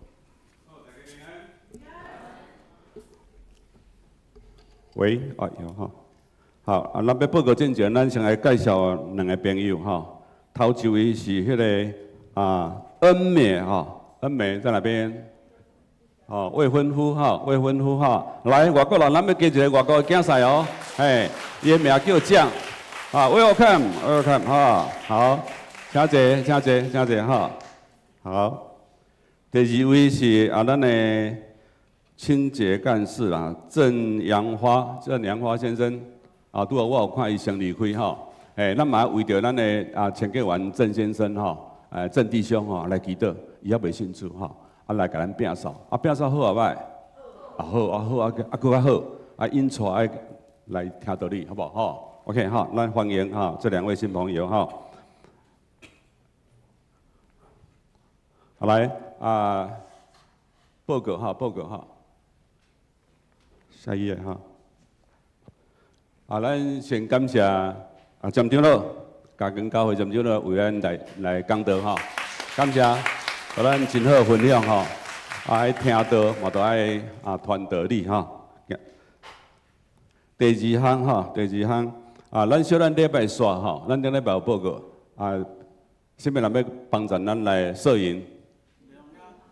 Speaker 1: 喂，哎喲吼，好，啊，咱欲報告進前，咱先來介紹兩个朋友吼。頭一位是彼个啊恩美吼，恩美在哪邊？哦，未婚夫哈，未婚夫哈，來外國人，咱欲加一个外國的囝婿哦，嘿，伊的名叫蔣，啊，Welcome，Welcome 哈，好，請坐，請坐，請坐哈，好。第二位是啊，咱的清潔幹事啦，鄭楊花，鄭楊花先生，啊，拄仔我有看伊先離開吼，嘿，咱嘛為著咱的啊清潔員鄭先生吼，鄭弟兄吼來祈禱，伊猶未信主吼，啊來共咱摒掃，啊摒掃好啊䆀？啊好啊好啊啊閣較好，啊𪜶帶愛來聽道理，好無吼？OK 哈，咱歡迎哈這兩位新朋友哈。好來啊，報告哈，報告哈。下一頁哈。啊，咱先感謝啊，詹長老，嘉光教會詹長老為咱來來講道哈，感謝，予咱真好分享吼。啊，愛聽道嘛，都愛啊傳道理哈。第二項哈，第二項啊，咱小咱禮拜煞吼，咱頂禮拜有報告啊，啥物人欲幫助咱來攝影？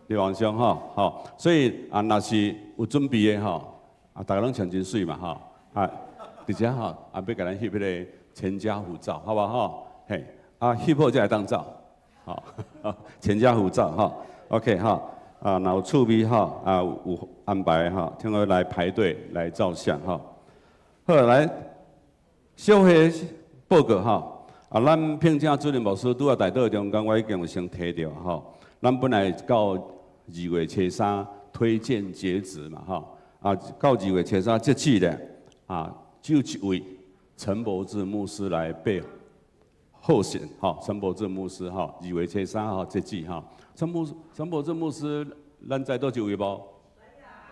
Speaker 1: 李王兄吼，吼，所以啊，若是有準備的吼，啊，逐家攏穿真媠嘛吼，啊，佇遮吼，啊，欲共咱翕彼个全家福照，好無吼？嘿，啊，翕好才會當走，吼，全家福照吼，OK 吼，啊，若有趣味吼，啊，有安排吼，聽講來排隊來照相吼。好，來，小會報告吼，啊，咱聘請主任牧師拄仔代禱中間，我已經有先提著吼，咱本來到2月初3推薦截止嘛吼，啊，到2月初3截止咧，啊，只有一位，陳博志牧師來被候選，吼，陳博志牧師，吼，2月3號截止，吼，陳博志牧師，咱知佗一位無？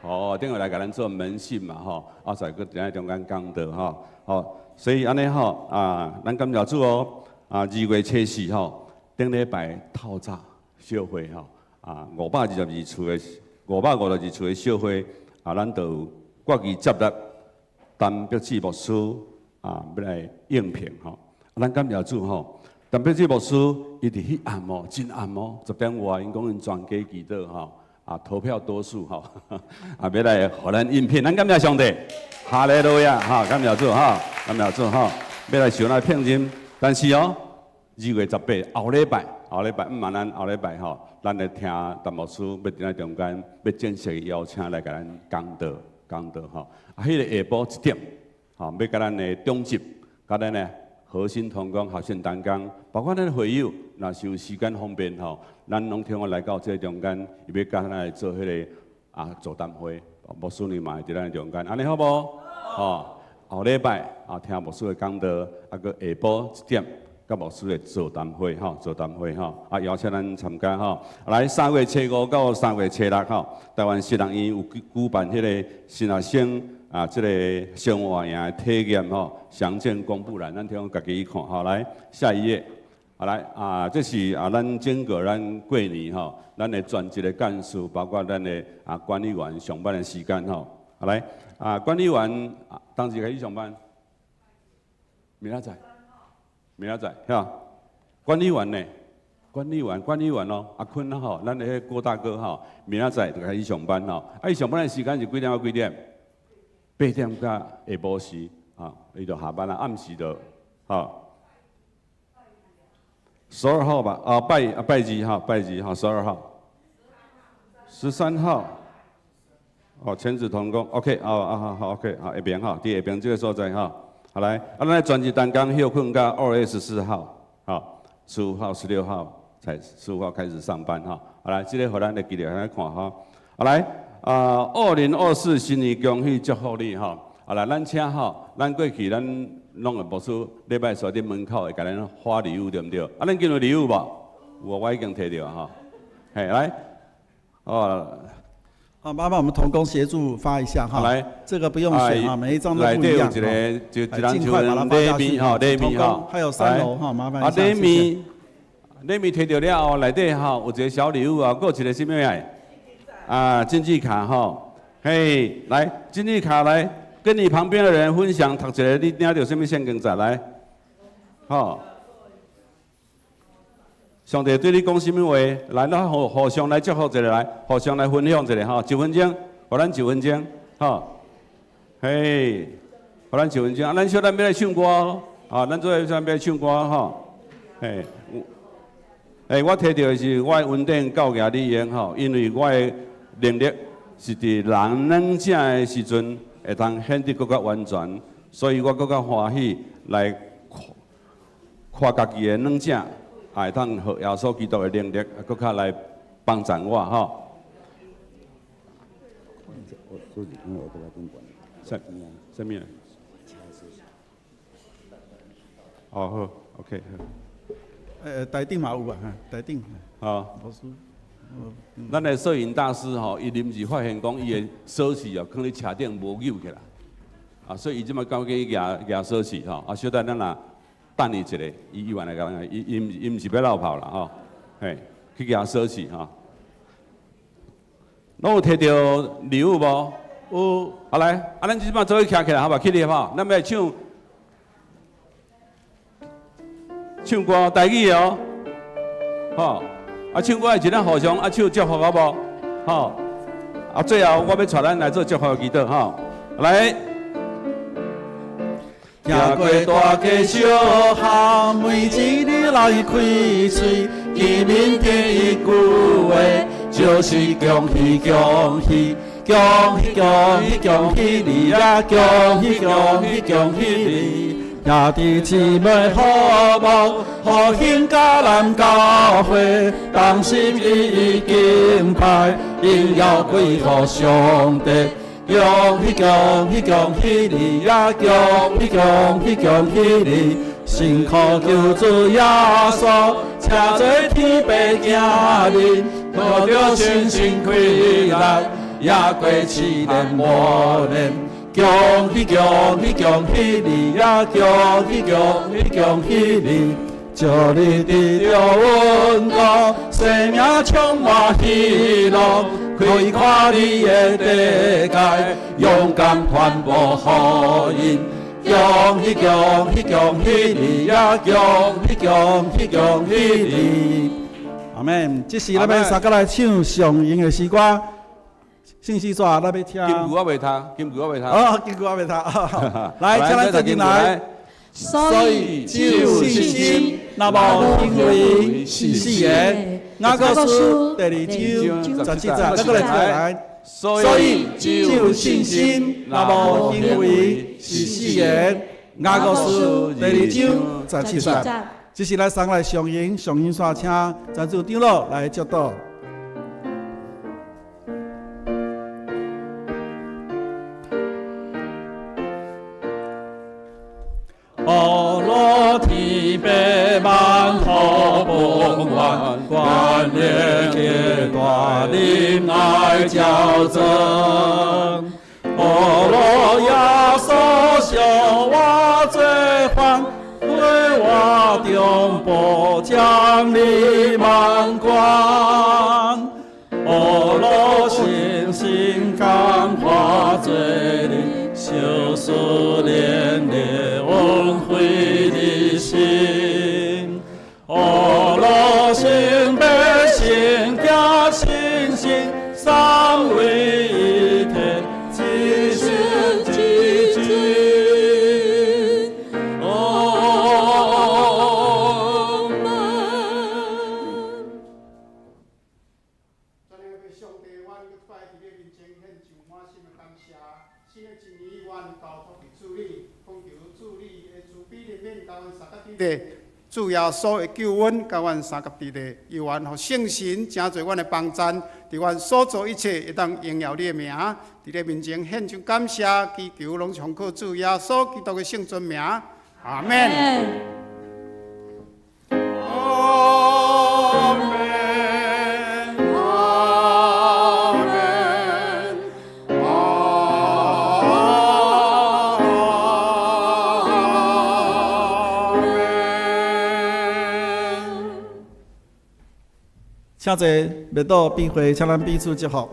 Speaker 1: 哦，頂下來共咱做門信嘛，吼，啊，再閣佇咱中間講道，吼，好，所以按呢吼，啊，咱感謝主哦，啊，2月4吼，頂禮拜透早小會吼，啊，522厝的552厝的小會，啊，咱就有國語接納陳碧志牧師啊，欲來應聘吼，咱感謝主吼，陳碧志牧師伊佇彼暗哦，真暗哦，10點外，𪜶講𪜶全家祈禱吼。啊，投票多數吼，啊，欲來予咱應聘，咱感謝上帝，哈利路亞，哈，感謝主哈，感謝主哈，欲來受咱聘任，但是哦，2月18後禮拜，後禮拜毋瞞咱後禮拜吼，咱來聽陳牧師欲佇咱中間，欲正式邀請來共咱講道，講道吼。啊，彼個下晡1點，吼，欲共咱的長執，佮咱的核心同工、學生同工，包括咱的會友，若是有時間方便吼，咱攏聽我來到這個中間，伊欲佮咱來做彼個啊座談會，牧師娘嘛會佇咱中間，按呢好無？吼，後禮拜啊聽牧師的講道，啊閣下晡1點，佮牧師的座談會吼，座談會吼，啊邀請咱參加吼。來3月5到3月6吼，台灣新人院有舉辦彼個新學生啊，這個生活營的體驗吼，詳見公布欄，咱聽講家己去看吼。來下一頁，啊來啊，這是啊，咱整個咱過年吼，咱的全職的幹事，包括咱的啊管理員上班的時間吼。啊來啊，管理員啊，當時開始上班，明仔載，明仔載，哈。管理員呢？管理員，管理員哦，阿坤吼，咱的彼個郭大哥吼，明仔載就開始上班吼。啊，伊上班的時間是幾點到幾點？8點到下晡時，啊，伊就下班啦，暗時就，吼。12號吧，啊拜啊拜二號，拜二號，12號，13號，哦，全職同工，OK，哦啊好好，OK，好，下邊哈，佇下邊這個所在哈，好來，啊，咱全職同工歇睏到2月14號，好，15號、16號才15號開始上班哈，好來，這個予咱來記得來看哈，好來，啊，2024新年恭喜祝福你哈，好來，咱請哈，咱過去咱攏會牧師禮拜四佇門口會共咱發禮物對毋對？啊，咱今有禮物無？有啊，我已經提著哈。嘿，來，哦，
Speaker 3: 好，麻煩我們同工協助發一下哈。
Speaker 1: 來，
Speaker 3: 這個不用選啊，每一張都不一樣。
Speaker 1: 內底有一個，就一人像禮物哈，禮物哈。
Speaker 3: 還有三樓哈，麻煩一下。
Speaker 1: 啊，禮物，禮物提著了後，內底哈有一個小禮物啊，閣有一個啥物來？啊，經濟卡哈，嘿，來，經濟卡來。跟你旁邊的人分享，讀一下你領著啥物聖經節來，吼。上帝對你講啥物話？來，咱互相來祝福一下來，互相來分享一下吼。一分鐘，予咱一分鐘，吼。嘿，予咱一分鐘。啊，咱小等欲來唱歌，啊，咱做伙欲來唱歌吼。嘿，欸，我提著的是我的恩典夠額你用吼，因為我的能力是佇人軟弱的時陣，會當顯得閣較完全，所以我閣較歡喜來誇家己的軟弱，也會當予耶穌基督的能力，閣較來幫助我吼。啥啥物？哦好，OK 好。
Speaker 3: 台頂嘛有吧？台頂。
Speaker 1: 好。咱的攝影大師吼，伊臨時發現講，伊的鎖匙哦，囥佇車頂無扭起來，啊，所以伊這擺趕緊舉舉鎖匙吼，啊，小等咱若等伊一下，伊伊原來共伊伊毋伊毋是欲落跑啦吼，嘿，去舉鎖匙吼。攏有提著禮物無？
Speaker 3: 有。
Speaker 1: 好來，啊，咱這擺做伙徛起來，好無？起立好無？咱欲來唱唱歌台語哦，吼。啊，唱歌的時咱互相握手祝福好無？吼！啊，最後我欲帶咱來做祝福的祈禱吼。來，
Speaker 5: 行過大街小巷，每一日來開喙，見面第一句話就是恭喜恭喜，恭喜恭喜恭喜你呀，恭喜恭喜恭喜你。兄弟姊妹和睦，復興迦南教會，同心一意敬拜，榮耀歸予上帝。恭喜恭喜恭喜你呀！恭喜恭喜恭喜你！辛苦救主耶稣，车做天父行面，看著信心开力，也过试炼磨练。恭喜恭喜恭喜你呀！恭喜恭喜恭喜你！祝你得著稳固，生命充满喜乐，开阔你的地界，勇敢传播福音。恭喜恭喜恭喜你呀！恭喜恭喜恭喜你！阿門。這是咱欲三個來唱上英的詩歌，信息煞咱欲聽。
Speaker 1: 金句我袂讀，金句我袂讀。
Speaker 5: 哦，金句我袂讀。來，請咱做陣來。
Speaker 2: 所以
Speaker 5: 只有信心，若無行為是死的。雅各書第二章十七節，咱閣來一來。所以只有信心，若無行為是死的。雅各書第二章十七節。這是咱送來上營，上營煞請陳主長老來祝禱。阿羅天父萬福本願，權力極大，仁愛照尊。阿羅耶穌惜我罪犯，為我中保將你萬關。阿羅信心感化罪人，受試煉的恩惠的心。阿羅聖父聖子聖神，三位一體，一神一真。阿門。
Speaker 4: 親愛的上帝，阮閣擺佇你面前獻上滿心的感謝。新的一年，阮交託佇主你，懇求主你的慈悲憐憫，共阮相佮佇咧。主耶穌的救恩，共阮相佮佇咧，猶願予聖神成做阮的幫贊，佇阮所做一切，會當榮耀你的名。佇你面前獻上感謝，祈求攏奉靠主耶穌基督的聖尊名。阿門。
Speaker 5: 阿門，阿門，阿門。請坐，欲倒彼會，請咱彼此祝福。